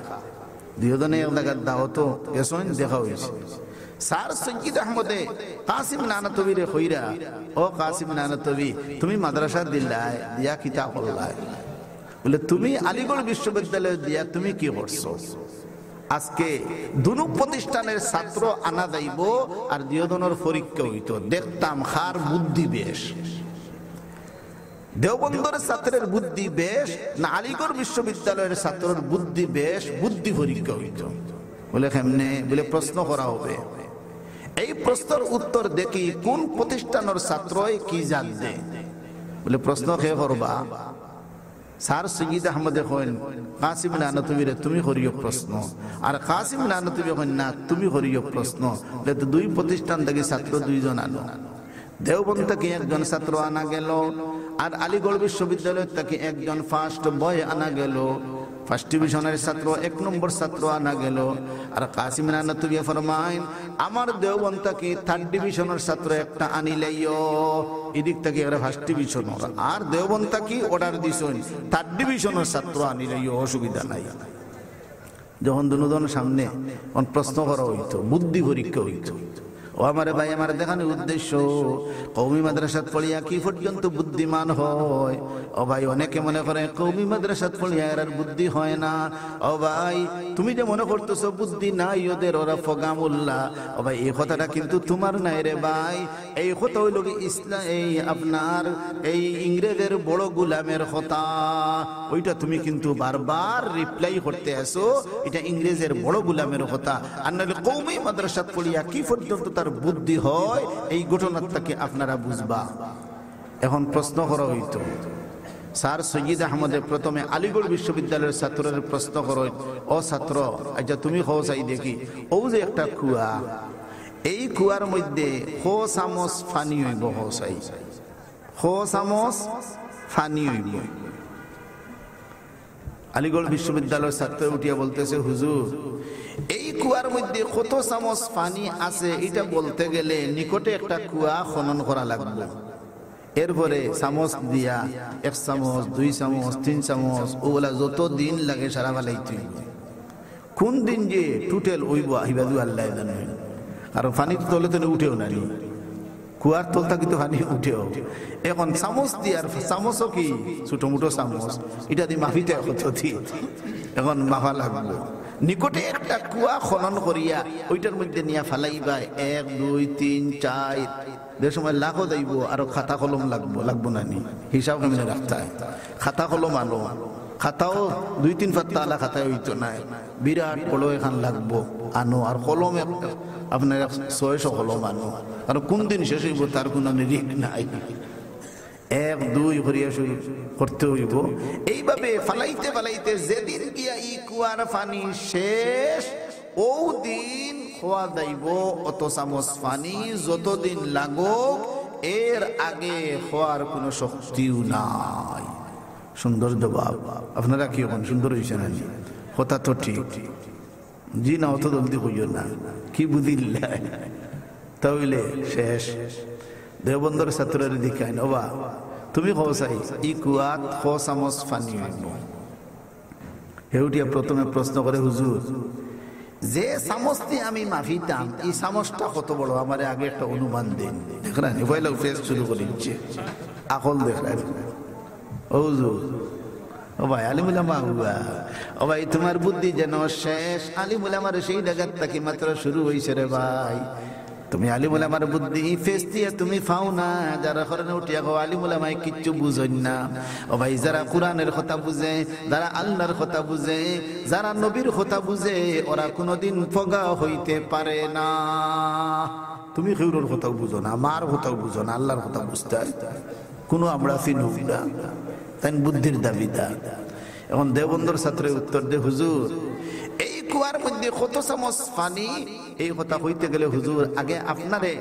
দুইজনে এক জাগাত দাওয়াতো গেছইন, দেখা অইছে। স্যার সৈয়দ আহমদে কাসিম নানতবীরে কইরা, "ও কাসিম নানতবী, তুমি মাদ্রাসা দিলায়, দিয়া কিতা করলায়?" বলে, "তুমি আলিগড় বিশ্ববিদ্যালয় দিয়া তুমি কি করছো?" আজকে দুনো প্রতিষ্ঠানের ছাত্র আনা যাইবো, আর দুইজনর পরীক্ষা অইতো, দেখতাম কার বুদ্ধি বেশ। দেওবন্দর ছাত্রের বুদ্ধি বেশ না আলিগড় বিশ্ববিদ্যালয়ের ছাত্রর বুদ্ধি বেশ, বুদ্ধি পরীক্ষা অইতো। বলে, "কেমনে?" বলে, "প্রশ্ন করা হবে। এই প্রশ্নর উত্তর দেখি কোন প্রতিষ্ঠানর ছাত্রয় কি জাত দেয়।" বলে, "প্রশ্ন কে করবা?" স্যার সৈয়দ আহমদে কইন, "কাসিম নানতবীরে তুমি করিও প্রশ্ন।" আর কাসিম নানতবী কইন, "না, তুমি করিও প্রশ্ন।" বলে, তো দুই প্রতিষ্ঠান থাকি ছাত্র দুইজন আনো। দেওবন্দ থাকি একজন ছাত্র আনা গেল, আর আলিগড় বিশ্ববিদ্যালয় থাকি একজন ফার্স্ট বয় আনা গেল। ফার্স্ট ডিভিশনের ছাত্র, এক নম্বর ছাত্র আনা গেল। আর কাসিম নানতবী ফরমাইন, "আমার দেওবন্দ থাকি থার্ড ডিভিশনের ছাত্র একটা আনিলাইও।" এদিক থাকি এরা ফার্স্ট ডিভিশনর, আর দেওবন্দ থাকি অর্ডার দিছইন, "থার্ড ডিভিশনর ছাত্র আনিলাইও, অসুবিধা নাই।" যখন দুনোজন সামনে, তখন প্রশ্ন করা অইতো, বুদ্ধি পরীক্ষা অইতো। ও আমার ভাই, আমার দেখানোর উদ্দেশ্য, কওমি মাদ্রাসাত পড়িয়া কি পর্যন্ত বুদ্ধিমান হয়? ও ভাই, অনেকে মনে করে কওমি মাদ্রাসাত পড়িয়া এরার বুদ্ধি হয় না। ও ভাই, তুমি যে মনে করতেছো বুদ্ধি নাই ওদের, ওরা ফগামুল্লা, ও ভাই, এই কথাটা কিন্তু তোমার নাই রে ভাই। এই কথা অইলো কি ইসলাম, এই আপনার এই ইংরেজের বড় গুলামের কথা, ওইটা তুমি কিন্তু বারবার রিপ্লাই করতে আসো, এটা ইংরেজের বড় গুলামের কথা। আর নাহলে কওমি মাদ্রাসাত পড়িয়া কি পর্যন্ত তার বুদ্ধি হয়, এই ঘটনার থাকি আপনারা বুঝবা। এখন প্রশ্ন করা অইতো, স্যার সৈয়দ আহমদে প্রথমে আলিগড় বিশ্ববিদ্যালয়ের ছাত্ররে প্রশ্ন করা অইতো, "ও ছাত্র, আচ্ছা তুমি কও চাই দেখি, ও যে একটা কুয়া, এই কুয়ার মধ্যে ক চামচ পানি অইবো, কও চাই, ক চামচ পানি অইবো?" আলিগড় বিশ্ববিদ্যালয়ের ছাত্র উঠিয়া বলতেছে, "হুজুর, এই কুয়ার মধ্যে কত চামচ পানি আছে, এটা বলতে গেলে নিকটে একটা কুয়া খনন করা লাগবে। এরপরে চামচ দিয়া এক চামচ, দুই চামচ, তিন চামচ, ওগুলা যত দিন লাগে সারা ফালাইতে অইবো। কোন দিন যে টোটাল অইবো, হিবাদু আল্লাহ জানে। কারণ পানি তো তলে তলে উঠেও না নি, কুয়ার তল থাকি তো পানি উঠেও। এখন চামচ দিয়ার, চামচও কি ছোট মোটো চামচ, এটা দি মাপিতে কত দি, এখন মাপা লাগবো। নিকটে একটা কুয়া খনন করিয়া ওইটার মধ্যে নিয়া ফালাইবা, এক, দুই, তিন, চার, যে সময় লাখো যাইবো, আরো খাতা কলম লাগবো, লাগবো না নি? হিসাব কেমনে রাখতায়? খাতা কলম আনো, খাতাও দুই তিন পাতা আলা খাতায় অইতো নায়, বিরাট বড় এখান লাগবো, আনো। আর কলম এক, আপনার এক ছয়শো কলম আনো, আর কোন দিন শেষ অইবো তার কোনো নিরিখ নাই। এক দুই করিয়া শুরু করতে অইবো। এইভাবে ফালাইতে ফালাইতে যেদিন গিয়া ই কুয়ার পানি শেষ, ও দিন খোয়া যাইবো অত চামচ পানি, যতদিন লাগোক, এর আগে খোয়ার কোনো শক্তিও নাই। সুন্দর জবাব। আপনারা কি এখন সুন্দর অইছে না নি? কথা তো ঠিক। জি না, অত জলদি কইও না। কি বুঝিল্লা? তাইলে শেষ। দেওবন্দর ছাত্ররে জিকাইন, "ওবা, তুমি কও চাই, ই কুয়াত ক চামচ পানি অইবো? হে উঠিয়া প্রথমে প্রশ্ন করে, "হুজুর, যে চামচ দি আমি মাপিতাম, ই চামচটা কত বড়? আমারে আগে একটা অনুমান দেইন।" দেখরা নি, পয়লা ফেস শুরু করি দিছে, আকল দেখরা নি। ও হুজুর, ও ভাই, আলিম উলামা হুয়া। ও ভাই, তুমার বুদ্ধি যেন শেষ। আলিম উলামার সেই জাগাত থাকি মাত্র শুরু অইছে রে ভাই। তুমি আলিম উলামার বুদ্ধি, ই ফেস দিয়া তুমি পাও না, যার কারণে উঠিয়া কও, আলিম উলামায় কিচ্ছু বুঝইন না। ও ভাই, যারা কোরআনের কথা বুঝে, যারা আল্লাহর কথা বুঝে, যারা নবীর কথা বুঝে, ওরা কোনোদিন ফগা হইতে পারে না। তুমি কেউরর কথাও বুঝো না, মার কথাও বুঝো না, আল্লাহর কথা বুঝতায়। কোনো আমরা ফিনুক না, তাইন বুদ্ধির দাবিদার। এখন দেওবন্দর ছাত্রে উত্তর দে, "হুজুর, এই কুয়ার মধ্যে কত চামচ পানি?" এই কথা কইতে গেলে, "হুজুর, আগে আপনারে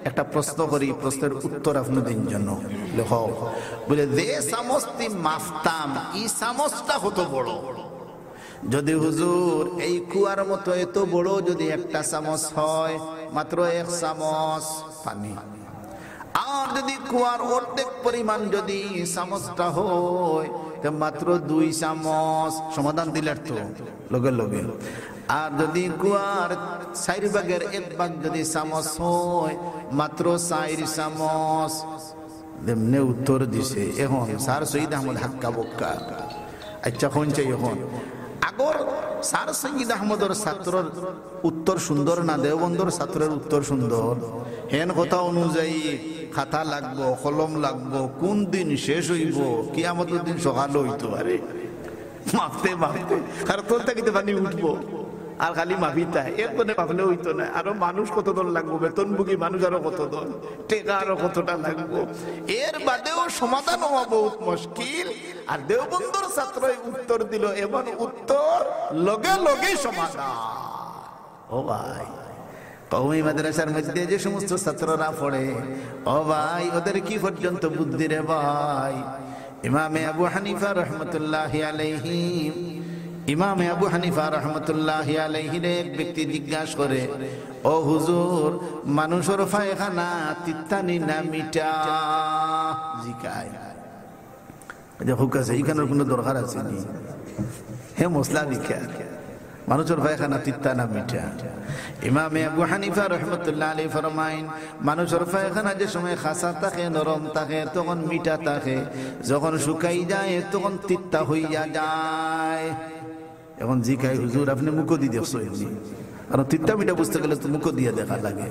একটা প্রশ্ন করি, প্রশ্নের উত্তর আপনে দিন জন্য।" লেখো, বলে, "যে চামচ দি মাপতাম, ই চামচটা কত বড়?" যদি হুজুর এই কুয়ার মতো এত বড় যদি একটা চামচ হয়, মাত্র এক চামচ পানি, আর যদি কুয়ার অর্ধেক পরিমাণ যদি চামচটা হয়, তে মাত্র দুই চামচ। সমাধান দিলার তো লগে লগে। আর যদি কুয়ার চাইর ভাগের এক ভাগ যদি চামচ হয়, মাত্র চাইর চামচ। যেমনে উত্তর দিছে, এখন স্যার সৈয়দ আহমদ হাক্কা বক্কা। আচ্ছা, কোন চাই এখন? আগর স্যার সৈয়দ আহমদর ছাত্রর উত্তর সুন্দর না, দেওবন্দর ছাত্রর উত্তর সুন্দর? হেন কথা অনুযায়ী খাতা লাগবো, কলম লাগবো, কোন দিন শেষ হইব? কিয়ামতর দিন সকালে হইতো পারে। মাপতে মাপতে, কারণ তল থাকি তো পানি উঠবো। আর খালি মাপিতা, একজনে মাপলে হইতো না। আরো মানুষ কতজন লাগবো, বেতনভোগী মানুষ আরো কতজন, টেকা আরো কতটা লাগবো। এর বাদেও সমাধান হওয়া বহুত মুশকিল। আর দেওবন্দর ছাত্রই উত্তর দিল, এমন উত্তর, লগে লগে সমাধান। ও ভাই, কওমি মাদ্রাসার মধ্যে যে সমস্ত ছাত্ররা পড়ে, ও ভাই, ওদের কি পর্যন্ত বুদ্ধি রে ভাই? ইমামে আবু হানিফা রহমতুল্লাহি আলাইহি, ইমামে আবু হানিফা রহমতুল্লাহি আলাইহিরে এক ব্যক্তি জিজ্ঞাসা করে, "ও হুজুর, মানুষর পায়খানা তিত্তানি না মিঠা?" জিকায়। যে হুক আছে, ইখানোর কোনো দরকার আছে নি? হে মসলা লিখা, মানুষর পায়খানা তিত্তা না মিঠা? ইমামে আবু হানিফা রহমতুল্লাহ আলাইহি ফরমাইন, মানুষর পায়খানা যে সময় খাসা থাকে, নরম থাকে, তখন মিঠা থাকে, যখন শুকাই যায়, তখন তিত্তা হইয়া যায়। এখন জিকাই, "হুজুর, আপনে মুখো দি দেখছইন নি?" কারণ তিত্তা মিঠা বুঝতে গেলে তো মুখো দিয়া দেখা লাগে।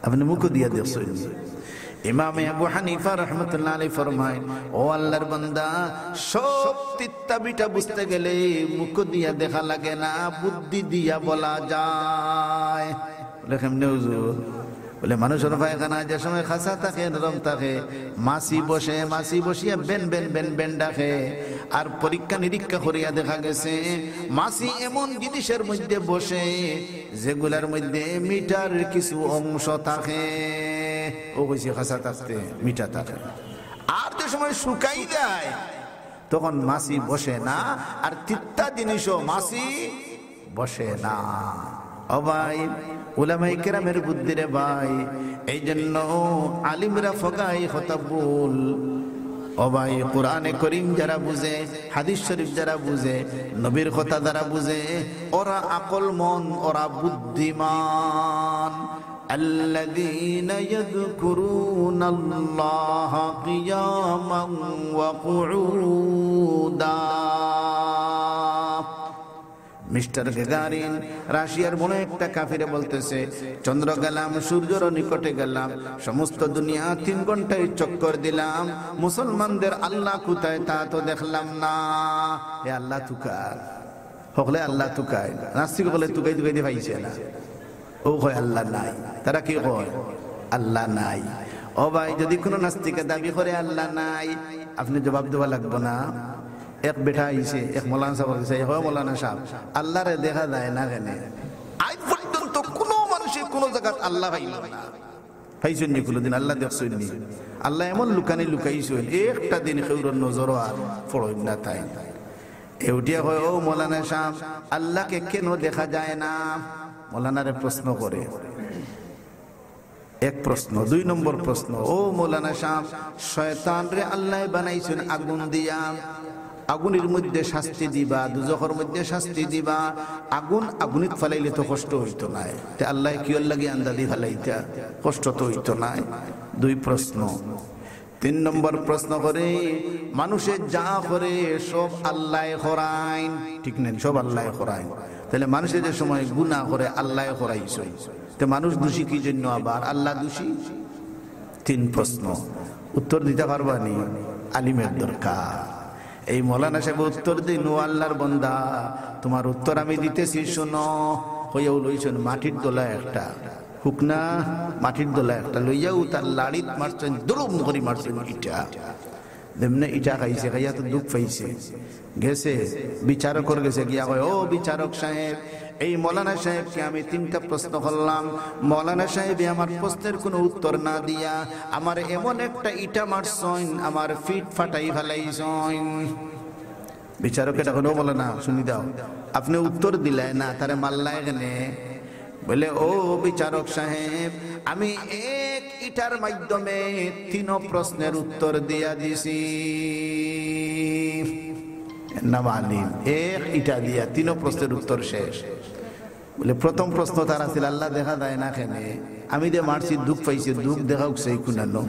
আপনে মুখো দিয়া দেখছইন নি? ইমামে আবু হানিফা রহমতুল্লাহ আলাইহি ফরমাইন, "ও আল্লাহর বান্দা, সব তিত্তা মিঠা বুঝতে গেলে মুখো দিয়া দেখা লাগে না, বুদ্ধি দিয়া বলা যায়।" বলে, "কেমনে হুজুর?" বলে, "মানুষর পায়খানা যে সময় খাসা থাকে, নরম থাকে, মাছি বসে, মাছি বসিয়া বেন বেন বেন বেন ডাকে। আর পরীক্ষা নিরীক্ষা করিয়া দেখা গেছে, মাছি এমন জিনিসের মধ্যে বসে, যেগুলার মধ্যে মিঠার কিছু অংশ থাকে।" ও কইছে, "খাসা থাকতে মিঠা থাকে।" আর যে সময় শুকাই যায়, তখন মাছি বসে না, আর তিত্তা জিনিসও মাছি বসে না। ও ভাই, উলামায়ে কেরামের বুদ্ধি রে ভাই, এই জন্য আলিমরা ফগাই কথা ভুল। ও ভাই, কোরআনে করিম যারা বুঝে, হাদিস শরীফ যারা বুঝে, নবীর কথা যারা বুঝে, ওরা আকলমন, ওরা বুদ্ধিমান। الذين يذكرون الله قياما وقعودا। মিস্টার গাগারিন, রাশিয়ার বড় একটা কাফিরে বলতেছে, "চন্দ্র গেলাম, সূর্যর নিকটে গেলাম, সমস্ত দুনিয়া তিন ঘন্টায় চক্কর দিলাম, মুসলমানদের আল্লাহ কোথায় তা তো দেখলাম না।" হে আল্লাহ তুকার। হকলে আল্লাহ তুকায়, নাস্তিক হকলে তুকাই তুকাই দি পাইছে না। ও কয় আল্লাহ নাই, তারা কি কয়? আল্লাহ নাই। ও ভাই, যদি কোনো নাস্তিকে দাবি করে আল্লাহ নাই, আপনে জবাব দেওয়া লাগবো না? এক বেটা আইছে, এক মৌলানা সাহেব আইছে, "হয় মৌলানা সাহেব, আল্লাহরে দেখা যায় না কেনে?" আজ পর্যন্ত কোনো মানুষে কোনো জাগাত আল্লাহ পাইল না। পাইছইন নি কোনোদিন? আল্লাহ দেখছইন নি? আল্লাহ এমন লুকানি লুকাইছইন, একটা দিন কেউরর নজরও আর পড়ইন না তাইন। এ উঠিয়া কয়, "ও মৌলানা সাহেব, আল্লাহকে কেন দেখা যায় না?" মৌলানারে প্রশ্ন করে। এক প্রশ্ন। দুই নম্বর প্রশ্ন, ও মৌলানা সাব, শয়তানরে আল্লায় বানাইছইন আগুন দিয়া, আগুনের মধ্যে শাস্তি দিবা, দুজখর মধ্যে শাস্তি দিবা, আগুন, আগুনিত ফালাইলে তো কষ্ট অইতো নায়, তে আল্লায় কিওর লাগি আন্দাজি ফালাইতা, কষ্ট তো অইতো নায়। দুই প্রশ্ন। তিন নম্বর প্রশ্ন করে, মানুষে যা করে সব আল্লায় করাইন, ঠিক নানি? সব আল্লায় করাইন। তাইলে মানুষে যে সময় গুনা করে আল্লায় করাইছইন, তে মানুষ দোষী কি জন্য আবার আল্লা দোষী? তিন প্রশ্ন, উত্তর দিতা পারবা নি? আলিমের দরকার। এই মৌলানা সাব উত্তর দিন, "ও আল্লার বন্দা, তুমার উত্তর আমি দিতেছি, শুনো।" কইয়াউ লইছইন মাটির দলা একটা, হুকনা মাটির দলা একটা লইয়াউ তার লাড়িত মারছইন, দুরুম করি মারছইন ইটা। যেমনে ইটা খাইছে, খাইয়া তো দুখ পাইছে, গেছে বিচারকর গেছে গিয়া কয়, "ও বিচারক সাহেব, এই মৌলানা সাহেবকে আমি তিনটা প্রশ্ন করলাম, মৌলানা সাহেবে আমার প্রশ্নের কোনো উত্তর না দিয়া আমারে এমন একটা ইটা মারছইন, আমার ফিট ফাটাই ফালাইছইন।" বিচারকে ডাকইন, "ও মৌলানা, শুনি যাও, আপনে উত্তর দিলায় না, তারে মারলায় কেনে?" বলে, "ও বিচারক সাহেব, আমি এক ইটার মাধ্যমে তিনো প্রশ্নের উত্তর দিয়া দিছি।" এর নাম আলিম। এক ইটা দিয়া তিনো প্রশ্নের উত্তর শেষ। বলে, প্রথম প্রশ্ন তার আছিল, "আল্লা দেখা যায় না কেনে?" আমি যে মারছি, দুখ পাইছে, দুখ দেখাউক সেই কুনানো।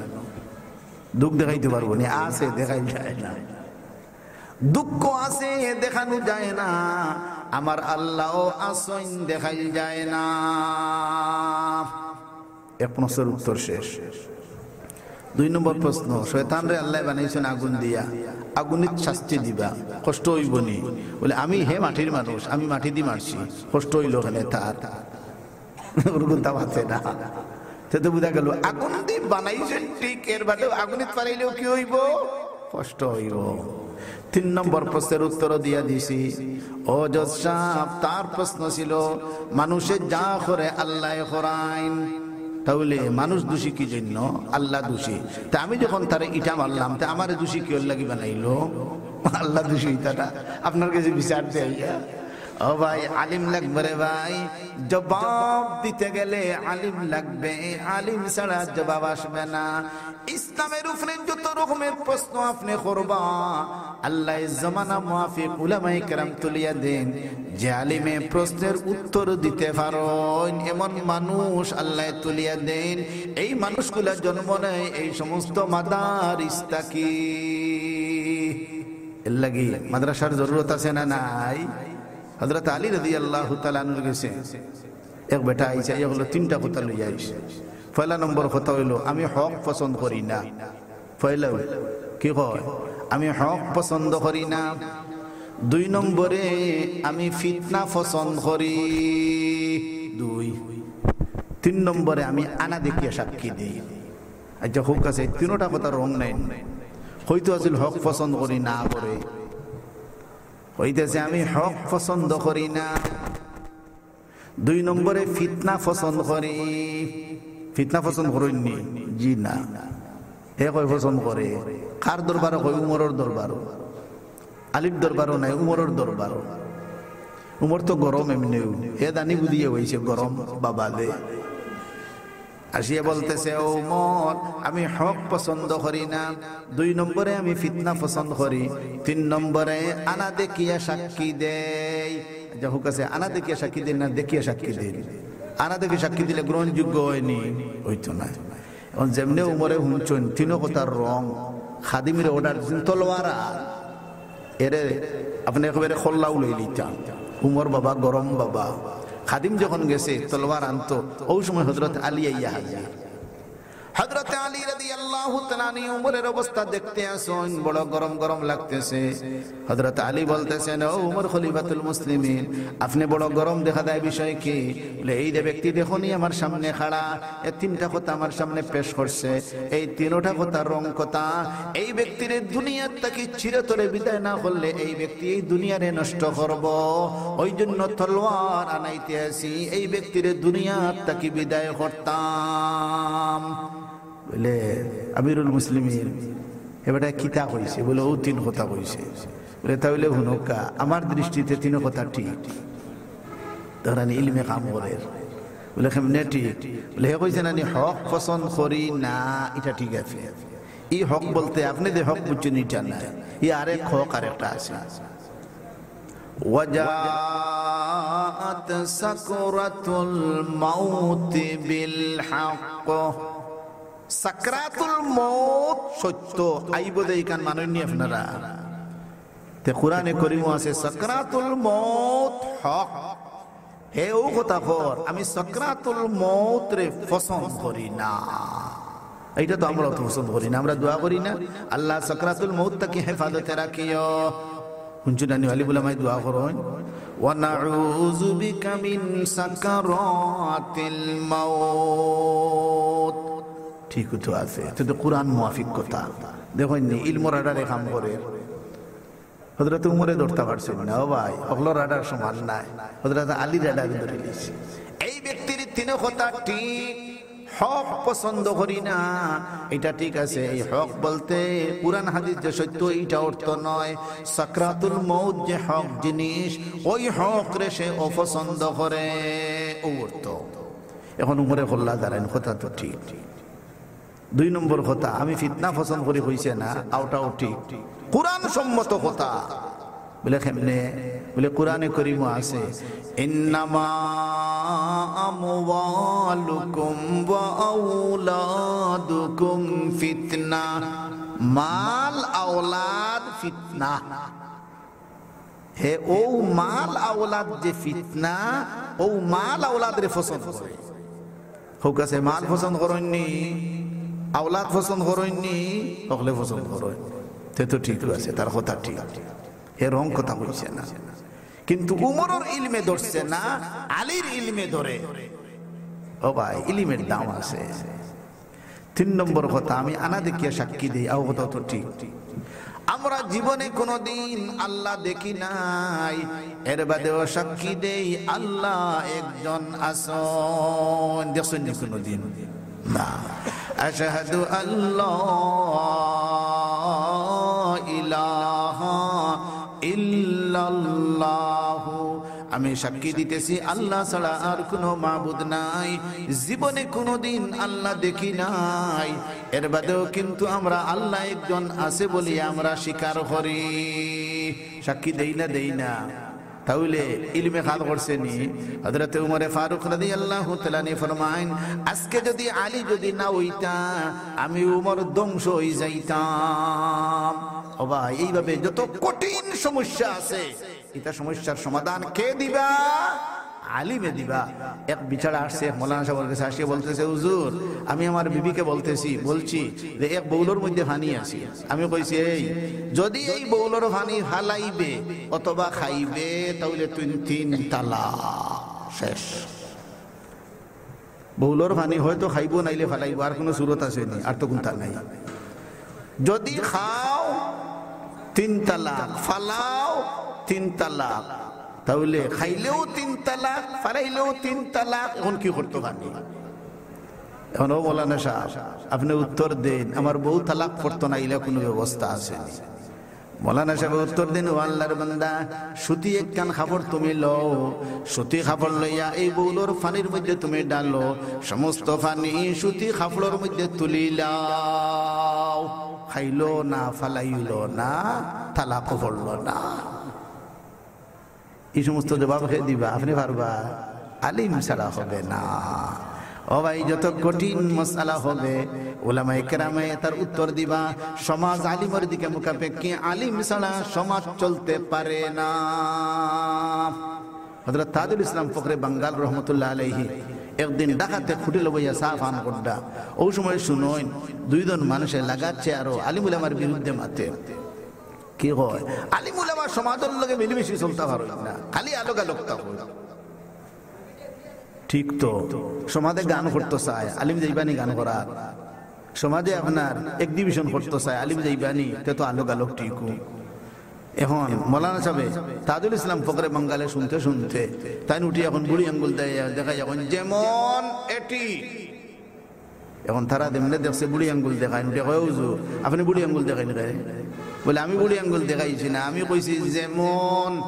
দুখ দেখাইতে পারবো নি, আছে, দেখাইল যায় না। দুঃখ আছে, দেখানো যায় না। আমার আল্লাও আছইন, দেখাইল যায় না। এক প্রশ্নের উত্তর শেষ। দুই নম্বর প্রশ্ন, শয়তানরে আল্লায় বানাইছইন আগুন দিয়া, আগুনিত শাস্তি দিবা, কষ্ট অইবো নি? বলে, "আমি হে মাটির মানুষ, আমি মাটি দি মারছি, কষ্ট অইলো কেনে তার?" ওরকম দাম আছে না। তে তো বুঝা গেল, আগুন দি বানাইছইন ঠিক, এর বাদেও আগুনিত ফালাইলেও কি অইবো? কষ্ট অইবো। তিন নম্বর প্রশ্নের উত্তরও দিয়া দিছি। ও জজ সাহেব, তার প্রশ্ন ছিল, মানুষে যা করে আল্লায় করাইন, তাহলে মানুষ দোষী কি জন্য? আল্লা দোষী। তে আমি যখন তারে ইটা মারলাম, তে আমারে দোষী কিওর লাগি বানাইলো? আল্লা দোষী তারা আপনার কাছে বিচার দেয়। ও ভাই, আলিম লাগবে রে ভাই, জবাব দিতে গেলে আলিম লাগবে, আলিম ছাড়া জবাব আসবে না। ইসলামের উপরে যত রকমের প্রশ্ন আপনে করবা, আল্লায় জমানা মুআফিক উলামায়ে কেরাম তুলিয়া দেন, যে আলিমে প্রশ্নের উত্তর দিতে পারইন, এমন মানুষ আল্লায় তুলিয়া দেন। এই মানুষগুলা জন্ম নেয় এই সমস্ত মাদারিস থাকি। এর লাগি মাদ্রাসার জরুরত আছে না নাই? হযরত আলী রাদিয়াল্লাহু তাআলা আনহুর গেছে এক বেটা আইছে, আইয়া কইলো, "তিনটা কথা লইয়া আইস।" পয়লা নম্বর কথা অইলো, "আমি হক পছন্দ করি না।" পয়লা কি কয়? "আমি হক পছন্দ করি না।" দুই নম্বরে, "আমি ফিতনা পছন্দ করি।" দুই। তিন নম্বরে, "আমি আনা দেখিয়া সাক্ষী দেই।" আচ্ছা, হক আছে, তিনোটা কথা রং নাই। কইতো আছিল, "হক পছন্দ করি না" করে। কইতেছে, "আমি হক পছন্দ করি না।" দুই নম্বরে, "ফিতনা পছন্দ করি।" ফিতনা পছন্দ করইন নি? জি না। হে কয় পছন্দ করে। কার দরবারো? কয় উমরর দরবারো। আলীর দরবারো নায়, উমরর দরবারো। উমর তো গরম এমনেউ। হে জানি বুঝিয়া অইছে গরম বাবা দে। আসিয়া বলতেছে, "ও উমর, আমি হক পছন্দ করি না। দুই নম্বরে আমি ফিতনা পছন্দ করি। তিন নম্বরে আনা দেখিয়া সাক্ষী দেই।" আচ্ছা, হক আছে, আনা দেখিয়া সাক্ষী দেন না দেখিয়া সাক্ষী দেন? আনা দেখি সাক্ষী দিলে গ্রহণযোগ্য অয়নি? অইতো নায়। এখন যেমনে উমরে হুনছইন, তিনো কথার রং, খাদিমরে অর্ডার দিছইন, "তলোয়ার আন।" এরে আপনে একেবারে খল্লা উলাই লিতা। উমর বাবা, গরম বাবা। খাদিম যখন গেছে তলোয়ার আনতো, অউ সময় হযরত আলী আইয়া হাজির। হযরত আলী রাদিয়াল্লাহু তাআলা আনহু উমরের অবস্থা দেখতে আছইন, বড় গরম গরম লাগতেছে। হযরত আলী বলতেছেন, "ও উমর খলিফাতুল মুসলিমিন, আপনে বড় গরম দেখা যায়, বিষয় কি?" বলে, "এই যে ব্যক্তি দেখোনি আমার সামনে খাড়া, এ তিনটা কথা আমার সামনে পেশ করছে, এই তিনোটা কথা রং কথা, এই ব্যক্তিরে দুনিয়ার থাকি চিরতরে বিদায় না করলে এই ব্যক্তি এই দুনিয়ারে নষ্ট করবো। ওই জন্য তলোয়ার আনাইতে আছি, এই ব্যক্তিরে দুনিয়ার থাকি বিদায় করতাম।" বলে, "আমিরুল মুসলিমিন, এ বেটায় কিতা কইছে?" বলে, "অউ তিন কথা কইছে।" বলে, "তাইলে হুনউক্কা, আমার দৃষ্টিতে তিন কথা ঠিক।" তারা ইলমে কাম করের। বলে, "কেমনে ঠিক?" বলে, "হে কইছে না নি, হক পছন্দ করি না, ইটা ঠিক আছে। ই হক বলতে আপনে যে হক বুঝছইন, ইটা নায়, ই আরেক হক আরেকটা আছে।" وجاءت سكرة الموت بالحق। সাকরাতুল মউত সত্য, আইবো যে ইখান মানইন নি আপনারা। তে কুরআনে করিমো আছে, সাকরাতুল মউত হক। হে অউ কথা কর, আমি সাকরাতুল মউতরে পছন্দ করি না। ইটা তো আমরাও তো পছন্দ করি না। আমরা দোয়া করি না, "আল্লাহ, সাকরাতুল মউত থাকি হেফাজতে রাখিও।" হুনছো না নি, আলিম উলামায় দোয়া করইন, "ওয়া নাউযু বিকা মিন সাকারাতিল মাউত।" ঠিক তো আছে, তো, তো কুরআন মুআফিক কথা। দেখইন নি, ইলমর আডারে কাম করে। হযরত উমরে ধরতা পারছইন না, ও ভাই, হকলর আডার সমান নায়। হযরত আলীর আডারে ধরিলিছে। এই ব্যক্তির তিনো কথা ঠিক, হক পছন্দ করি না, ইটা ঠিক আছে। এই হক বলতে কুরআন হাদিস যে সত্য, ইটা অর্থ নয়। সাকরাতুল মউত যে হক জিনিস, ওই হকরে সে অপছন্দ করে, অউ অর্থ। এখন উমরে কইলা, "দাঁড়াইন, কথা তো ঠিক।" দুই নম্বর কথা, আমি ফিতনা পছন্দ করি কইছে না, অউটাও ঠিক। কুরআন সম্মত কথা। বলে, "কেমনে?" বলে, "কুরআনে করিমো আছে, 'ইন্নামা আমওয়ালুকুম ওয়া আওলাদুকুম ফিতনা।'" মাল আওলাদ ফিতনা। হে অউ মাল আওলাদ যে ফিতনা, অউ মাল আওলাদরে পছন্দ করে। হক আছে, মাল পছন্দ করইন নি, আওলাদ পছন্দ করইন নি, হকলে পছন্দ করইন। তে তো ঠিক আছে, তার কথা ঠিক। হে রং কথা কইছে না। কিন্তু উমরর ইলমে ধরছে না, আলীর ইলমে ধরে। ও ভাই, ইলমের দাম আছে। তিন নম্বর কথা, আমি আনা দেখিয়া সাক্ষী দেই, অউ কথা তো ঠিক। আমরা জীবনে কোনোদিন আল্লাহ দেখি নাই, এর বাদেও সাক্ষী দেই আল্লাহ একজন আছইন। দেখছইন নি কোনোদিন? না। আশহাদু আল্লা ইলাহা ইল্লাল্লাহু, আমি সাক্ষী দিতেছি আল্লাহ ছাড়া আর কোনো মাবুদ নাই। জীবনে কোনোদিন আল্লাহ দেখি নাই, এর বাদেও কিন্তু আমরা আল্লাহ একজন আছে বলি আমরা স্বীকার করি। সাক্ষী দেই না, দেই না? তাইলে ইলমে কাল করছে নি? হযরতে উমরে ফারুক রাদিয়াল্লাহু তাআলা আনহু ফরমাইন, "আজকে যদি আলী যদি না অইতা, আমি উমর ধ্বংস অই যাইতাম।" ও ভাই, এইভাবে যত কঠিন সমস্যা আছে, ইতা সমস্যার সমাধান কে দিবা? আলিমে দিবা। এক বেচারা আসছে, এক মৌলানা সাহেবর গেছে, আসিয়া বলতেছে, "হুজুর, আমি আমার বিবিকে বলতেছি, বলছি যে এক বাউলর মধ্যে পানি আছে।" আমি কইছি, "এই, যদি এই বাউলর পানি ফালাইবে অথবা খাইবে, তাইলে তিন, তিন তালাক শেষ।" বাউলর পানি হয়তো খাইবো, নাইলে ফালাইবো, আর কোনো সুরত আছে নি, আর তো কুন্তা নাই। যদি খাও, তিন তালাক, ফালাও, তিন তালাক, তাইলে খাইলেও তিন তালাক, ফালাইলেও তিন তালাক। এখন কি করতো পারনি? এখন ও মৌলানা সাহেব, আপনে উত্তর দেইন, আমার বউ তালাক পড়তো না, ইলা কোনো ব্যবস্থা আছে নি? মৌলানা সাহেব উত্তর দেইন, "ও আল্লাহর বান্দা, সুতি একখান কাপড় তুমি লও, সুতি কাপড় লইয়া এই বাউলর পানির মধ্যে তুমি ঢালো, সমস্ত পানি সুতি কাপড়র মধ্যে তুলি লাও, খাইলো না, ফালাইলো না, তালাকও পড়লো না।" এই সমস্ত জবাব কে দিবা? আপনে পারবা? আলিম ছাড়া হবে না। ও ভাই, যত কঠিন মাসআলা হবে, উলামায়ে কেরামে তার উত্তর দিবা। সমাজ আলিমর দিকে মুখাপেক্ষী, আলিম ছাড়া সমাজ চলতে পারে না। হযরত তাজুল ইসলাম ফখরে বাঙ্গাল রহমতুল্লাহ আলাইহি একদিন ঢাকাতে হোটেলো বইয়া চা পান কররা। অউ সময় হুনইন দুইজন মানুষে লাগাত চেয়ারো আলিম উলামার বিরুদ্ধে মাতে। কি কয়? আলিম উলামা সমাজর লগে মিলিমিশি চলতা পারইন না, খালি আলোক আলোক তা কয়। ঠিক তো, সমাজে গান করতো চায়, আলিম যাইবানি গান করার? সমাজে আপনার exhibition করতো চায়, আলিম যাইবানি? তে তো আলোক আলোক ঠিক। এখন মৌলানা সাহেবে তাজুল ইসলাম ফখরে বাঙ্গালে শুনতে শুনতে তাইন উঠি এখন বুড়ি আঙ্গুল দেয়, দেখাই এখন যেমন এটি। এখন তারা যেমনে দেখছে বুড়ি আঙ্গুল দেখাইন, উঠে কয়, "হুজুর, আপনে বুড়ি আঙ্গুল দেখাইন কে?" বলে, "আমি বুড়ি আঙ্গুল দেখাইছি না, আমি কইছি যেমন।"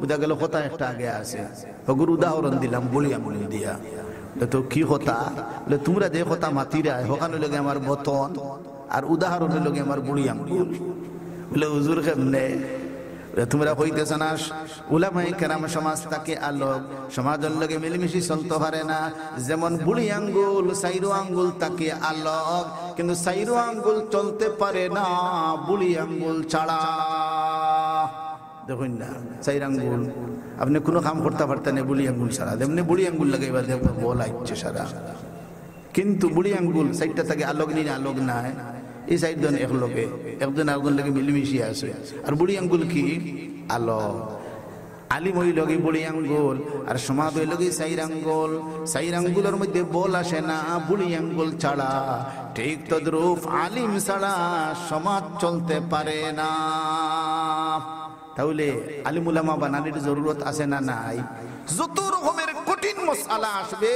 বুঝা গেল কথা একটা আগে আছে। হগুর উদাহরণ দিলাম বুড়ি আঙ্গুল দিয়া। তো কি কথা? বলে, "তুমরা যে কথা মাতিরায়, হখান অইলোগি আমার বতন, আর উদাহরণ অইলোগি আমার বুড়ি আঙ্গুল।" বলে, "হুজুর, কেমনে?" বলে, "তুমরা কইতেছো না, উলামায়ে কেরাম সমাজ থাকি আলগ, সমাজর লগে মিলমিশি চলতো পারে না, যেমন বুড়ি আঙ্গুল, চাইরো আঙ্গুল থাকি আলগ, কিন্তু চাইরো আঙ্গুল চলতে পারে না বুড়ি আঙ্গুল ছাড়া।" দেখইন না, চাইর আঙ্গুল, আপনে কুনু কাম করতা পারতা নায় বুড়ি আঙ্গুল ছাড়া। যেমনে বুড়ি আঙ্গুল লাগাইবা, দেখবা বল আইছে সারা। কিন্তু বুড়ি আঙ্গুল চাইরটা থাকি আলগ নি না, আলগ নায়? ই চাইরজন একলগে, একজন আরকজন লগে মিলিমিশি আছে। আর বুড়ি আঙ্গুল কি? আলগ। আলিম অইলোগি বুড়ি আঙ্গুল, আর সমাজ অইলোগি চাইর আঙ্গুল। চাইর আঙ্গুলর মধ্যে বল আসে না বুড়ি আঙ্গুল ছাড়া। ঠিক তদ্রূপ আলিম ছাড়া সমাজ চলতে পারে না। তাইলে আলিম উলামা বানানির জরুরত আছে না নাই? যত রকমের কঠিন মাসআলা আসবে,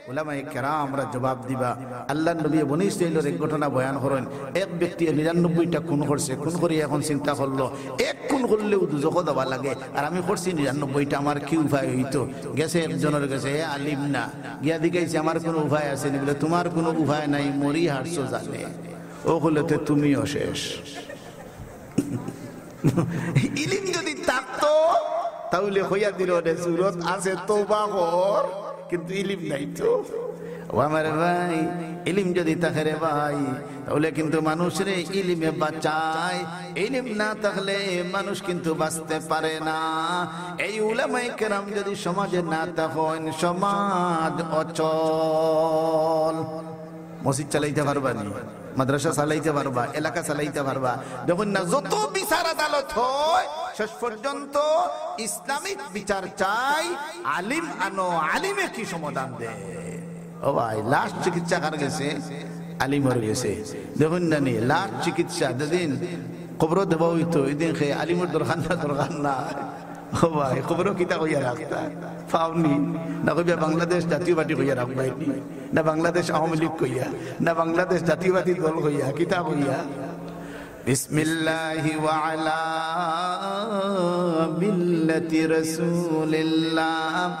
উলামায়ে কেরামরা জবাব দিবা। আল্লাহর নবীয়ে বনি ইসরাইলর এক ঘটনা বয়ান করইন। এক ব্যক্তিয়ে নিরানব্বইটা খুন করছে, খুন করিয়া এখন চিন্তা করলো, এক খুন করলেউ দুজখো যাওয়া লাগে, আর আমি করছি নিরানব্বইটা, আমার কি উপায় অইতো? গেছে একজনর গেছে, হে আলিম না, গিয়া জিকাইছে, "আমার কুনু উপায় আছে নি?" বলে, "তুমার কুনু উপায় নাই, মরি হারছো জানে।" অউ কইলো, "তে তুমিও শেষ।" ইলিম যুদি থাকতো, তাইলে কইয়া দিলো নে, সুরত আছে, তওবা কর, কিন্তু ইলিম নাই তো। ও আমার ভাই, ইলিম যুদি থাকে রে ভাই, তাইলে কিন্তু মানুষরে ইলিমে বাঁচায়। ইলিম না থাকলে মানুষ কিন্তু বাঁচতে পারে না। এই উলামায়ে কেরাম যুদি সমাজে না থাকইন, সমাজ অচল। মসজিদ চালাইতা পারবা নি, মাদ্রাসা চালাইতা পারবা, এলাকা চালাইতা পারবা? দেখইন না, যত বিচার আদালত হয়, শেষ পর্যন্ত ইসলামিক বিচার চাই, আলিম আনো, আলিমে কি সমাধান দেয়? ও ভাই, লাশ চিকিৎসা কার গেছে? আলিমর গেছে। দেখইন না নি, লাশ চিকিৎসা যেদিন কবরো দেওয়া অইতো, ওইদিন কে আলিমর দরকার না, দরকার না। ও ভাই, কবরো কিতা কইয়া রাখতা? পাওনি? না কইবা বাংলাদেশ জাতীয় পার্টি কইয়া রাখবায় নি? না বাংলাদেশ আওয়ামী লীগ কইয়া? না বাংলাদেশ জাতীয়বাদী দল কইয়া? কিতা কইয়া? বিসমিল্লাহি ওয়া আলা মিল্লাতি রাসূলিল্লাহ।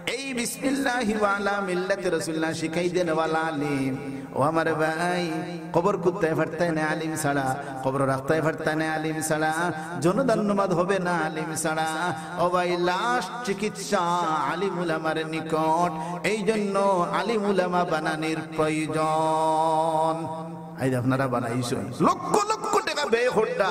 এই বিসমিল্লাহি ওয়া আলা মিল্লাতি রাসূলিল্লাহ শিখাই দেনওয়ালা আলিম। ও আমার ভাই, কবর কুদতায় পারতায় না আলিম ছাড়া, কবর রাখতায় পারতায় না আলিম ছাড়া, জনাজার নমাজ হবে না আলিম ছাড়া। ও ভাই, লাশ চিকিৎসা আলিম উলামার নিকট, এই জন্য আলিম উলামা বানানির প্রয়োজন। এই যে আপনারা বানাইছইন, লক্ষ লক্ষ টেকা ব্যয় কররা,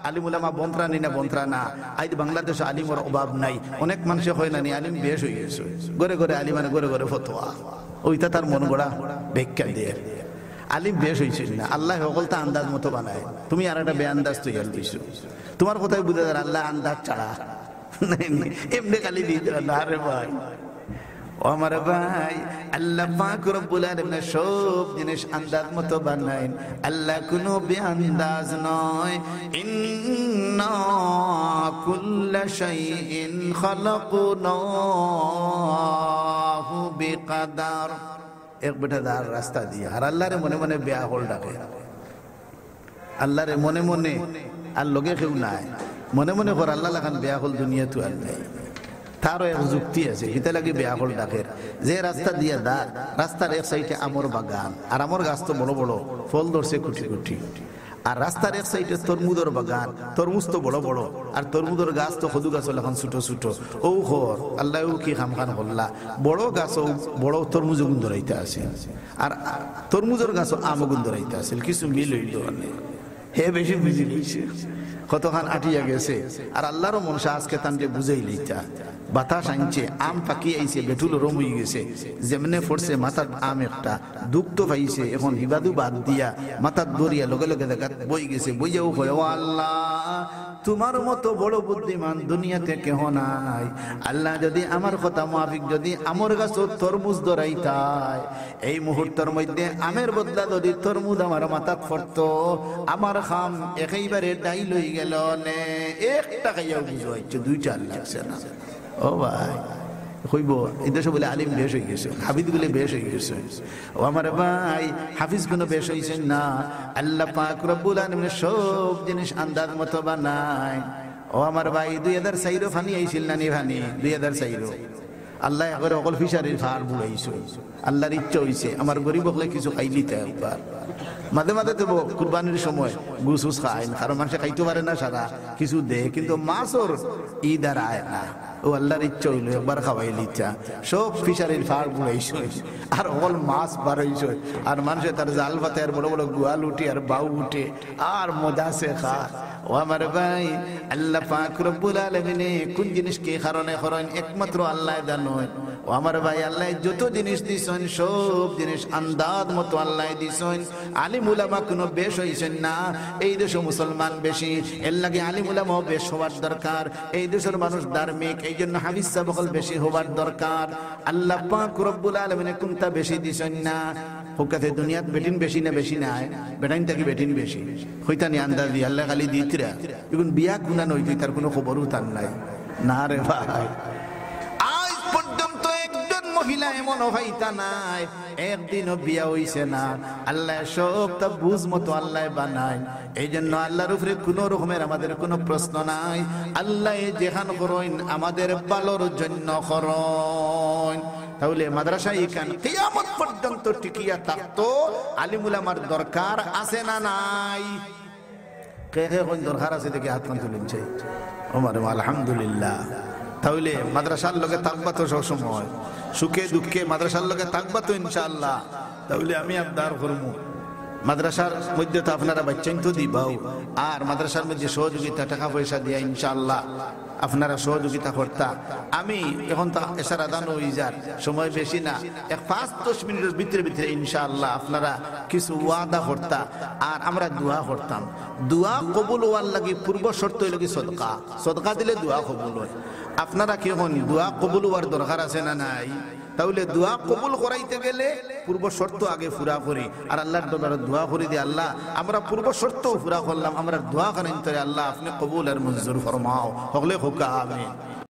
আলিম উলামা বনতরা নি না, বনতরা না। আইজ বাংলাদেশো আলিমর অভাব নাই। অনেক মানষে কয় না নি, আলিম বেশ অইগেছে, ঘরে ঘরে আলিম আর ঘরে ঘরে ফতোয়া। ওইটা তার মন গড়া ব্যাখ্যা দের। আলিম বেশ অইছইন না, আল্লায় হকলতা আন্দাজ মতো বানায়। তুমি আর একটা বেআন্দাজ তৈয়ার অইছো। তুমার কথায় বুঝা যার আল্লায় আন্দাজ ছাড়া। এমনে খালি দিয়া দিরা না রে ভাই। ও আমার ভাই, আল্লাহ পাক রব্বুল আলামিনে সব জিনিস আন্দাজ মতো বানাইন। আল্লাহ কুনু বেআন্দাজ নয়। ইন্না কুল্লা শাইইন খালাকনাহু বিকাদার। এক বেটা যার রাস্তা দিয়া, আর আল্লাহরে মনে মনে বেআক্কল ডাকে। আল্লাহরে মনে মনে, আর লগে কেউ নাই, মনে মনে কর, আল্লাহ লাখান বেআক্কল দুনিয়াত আর নাই। তারও এক যুক্তি আছে, কিতা লাগি বেআক্কল ডাকের। যে রাস্তা দিয়া যার, রাস্তার এক সাইডে আমর বাগান, আর আমর গাছ তো বড় বড়, ফল ধরছে কুটি কুটি। আর রাস্তার এক সাইডে তরমুজর বাগান, তরমুজ তো বড় বড়, আর তরমুজর গাছ তো কদু গাছ লাখান ছোট ছোট। অউ কর, আল্লায় অউ কি কাম খান করলা, বড় গাছ অউ বড় তরমুজ অগুন ধরাইতা আছে, আর তরমুজর গাছ অউ আম অগুন ধরাইতা আছে, কিছু মিল অইলো না। হে বেশি বুঝি লইছে, কতখান আটিয়া গেছে। আর আল্লাহরও মনশা আজকে তানরে বুঝাইলিতা। বাতাস আনছে, আম পাকি আইছে, বেটুল রম অইগেছে, যেমনে পড়ছে মাথাত আম একটা, দুখ তো পাইছে, এখন হিবাদু বাদ দিয়া মাথাত ধরিয়া লগে লগে জাগাত বইগেছে, বইয়াউ কয়, "ও আল্লাহ, তুমার মতো বড় বুদ্ধিমান দুনিয়াতে কেহ নাই। আল্লাহ, যুদি আমার কথা মাফিক যুদি আমর গাছো তরমুজ ধরাইতায়, এই মুহূর্তর মধ্যে আমের বদলা যুদি তরমুজ আমার মাথাত পড়তো, আমার কাম একেবারে ডাইল অইগেলো নে।" একটা খাইয়াউ বুঝো আইছে, দুইটা আর লাগছে না। ও ভাই, কইবো, এই দেশো বুলে আলিম বেশ অইগেছে, হাফিজ বুলে বেশ অইগেছে। ও আমার ভাই, হাফিজ কুনু বেশ অইছে না। আল্লাহ পাক রব্বুল আলামিনে সব জিনিস আন্দাজ মতো বানায়। ও আমার ভাই, দুই হাজার চাইরো পানি আইছিল না নি পানি? দুই হাজার চাইরো। আল্লায় একবারে হকল ফিশারির ফাড় বুড়াইছইন। আল্লার ইচ্ছা অইছে, আমার গরিব অকলে কিছু খাইলিতা একবার। মাঝে মাঝে তো ব-, কুরবানির সময় গুস উস খাইন, কারণ মানষে খাইতো পারে না সারা, কিছু দে, কিন্তু মাছর ই দারায় না। অউ আল্লার ইচ্ছা অইলো, একবার খাওয়াইলিতা। সব ফিশারির ফাড় বুড়াইছইন, আর হকল মাছ বারইছইন, আর মানষে তার জাল পাতে, আর বড় বড় গুয়াল উঠে, আর বাউ উঠে, আর মজাছে খার। ও আমার ভাই, আল্লা পাক রব্বুল আলামিনে কুন জিনিস কি কারণে করইন, একমাত্র আল্লায় জানইন। ও আমার ভাই, আল্লায় যত জিনিস দিছইন, সব জিনিস আন্দাজ মতো আল্লায় দিছইন। আলিম উলামা কুনু বেশ অইছইন না। এই দেশো মুসলমান বেশি, এরলাগি আলিম উলামাও বেশ হওয়ার দরকার। এই দেশর মানুষ ধার্মিক, এইজন্য হাফিজ সাব অকল বেশি হওয়ার দরকার। আল্লা পাক রব্বুল আলামিনে কুনটা বেশি দিছইন না। হুকাতে দুনিয়াত বেটিন বেশি না বেশি নায়? বেটাইন থাকি বেটিন বেশি। কইতা নি আন্দাজি, আল্লায় খালি দিতরা। এখন বিয়া কুনান অইতই, তার কুনু খবরও তার নাই। না রে ভাই, আইজ পর্যন্ত একজন মহিলা এমন পাইতা নায়, একদিনও বিয়া অইছে না। আল্লায় সবটা বুঝ মতো আল্লায় বানাইন। এইজন্য আল্লার উপরে কুনু রকমের আমাদের কুনু প্রশ্ন নাই। আল্লায় যেখান করইন, আমাদের ভালোর জন্য করইন। তাইলে মাদ্রাসা ইখান কিয়ামত পর্যন্ত টিকিয়া থাকতো, আলিম উলামার দরকার আছে না নাই? কে কে কইন দরকার আছে, দেখি আতখান তুলিন চাই। ও মারে মা, আলহামদুলিল্লাহ। তাইলে মাদ্রাসার লগে থাকবা তো সব সময়, সুখে দুঃখে মাদ্রাসার লগে থাকবা তো ইনশাআল্লাহ। তাইলে আমি আবদার করমু, মাদ্রাসার মধ্যে তো আপনারা বাচ্চাইন তো দিবাউ, আর মাদ্রাসার মধ্যে সহযোগিতা, টেকা পয়সা দিয়া ইনশাআল্লাহ আপনারা সহযোগিতা করতা। আমি এখন তো এশার আজান অই যার, সময় বেশি না, এক পাঁচ দশ মিনিটর ভিতরে ভিতরে ইনশাআল্লাহ আপনারা কিছু ওয়াদা করতা, আর আমরা দোয়া করতাম। দোয়া কবুল অওয়ার লাগি পূর্ব শর্ত অইলো গি সদকা। সদকা দিলে দোয়া কবুল অয়। আপনারা কি এখন দোয়া কবুল অওয়ার দরকার আছে না নাই? তাইলে দোয়া কবুল করাইতে গেলে পূর্ব শর্ত আগে পুরা করি, আর আল্লার দরবারে দোয়া করি দি, "আল্লাহ, আমরা পূর্ব শর্তও পুরা করলাম, আমরার দোয়া খানিন্তরে আল্লাহ আপনে কবুল আর মঞ্জুর ফরমাও।" হকলে কউক্কা আমিন।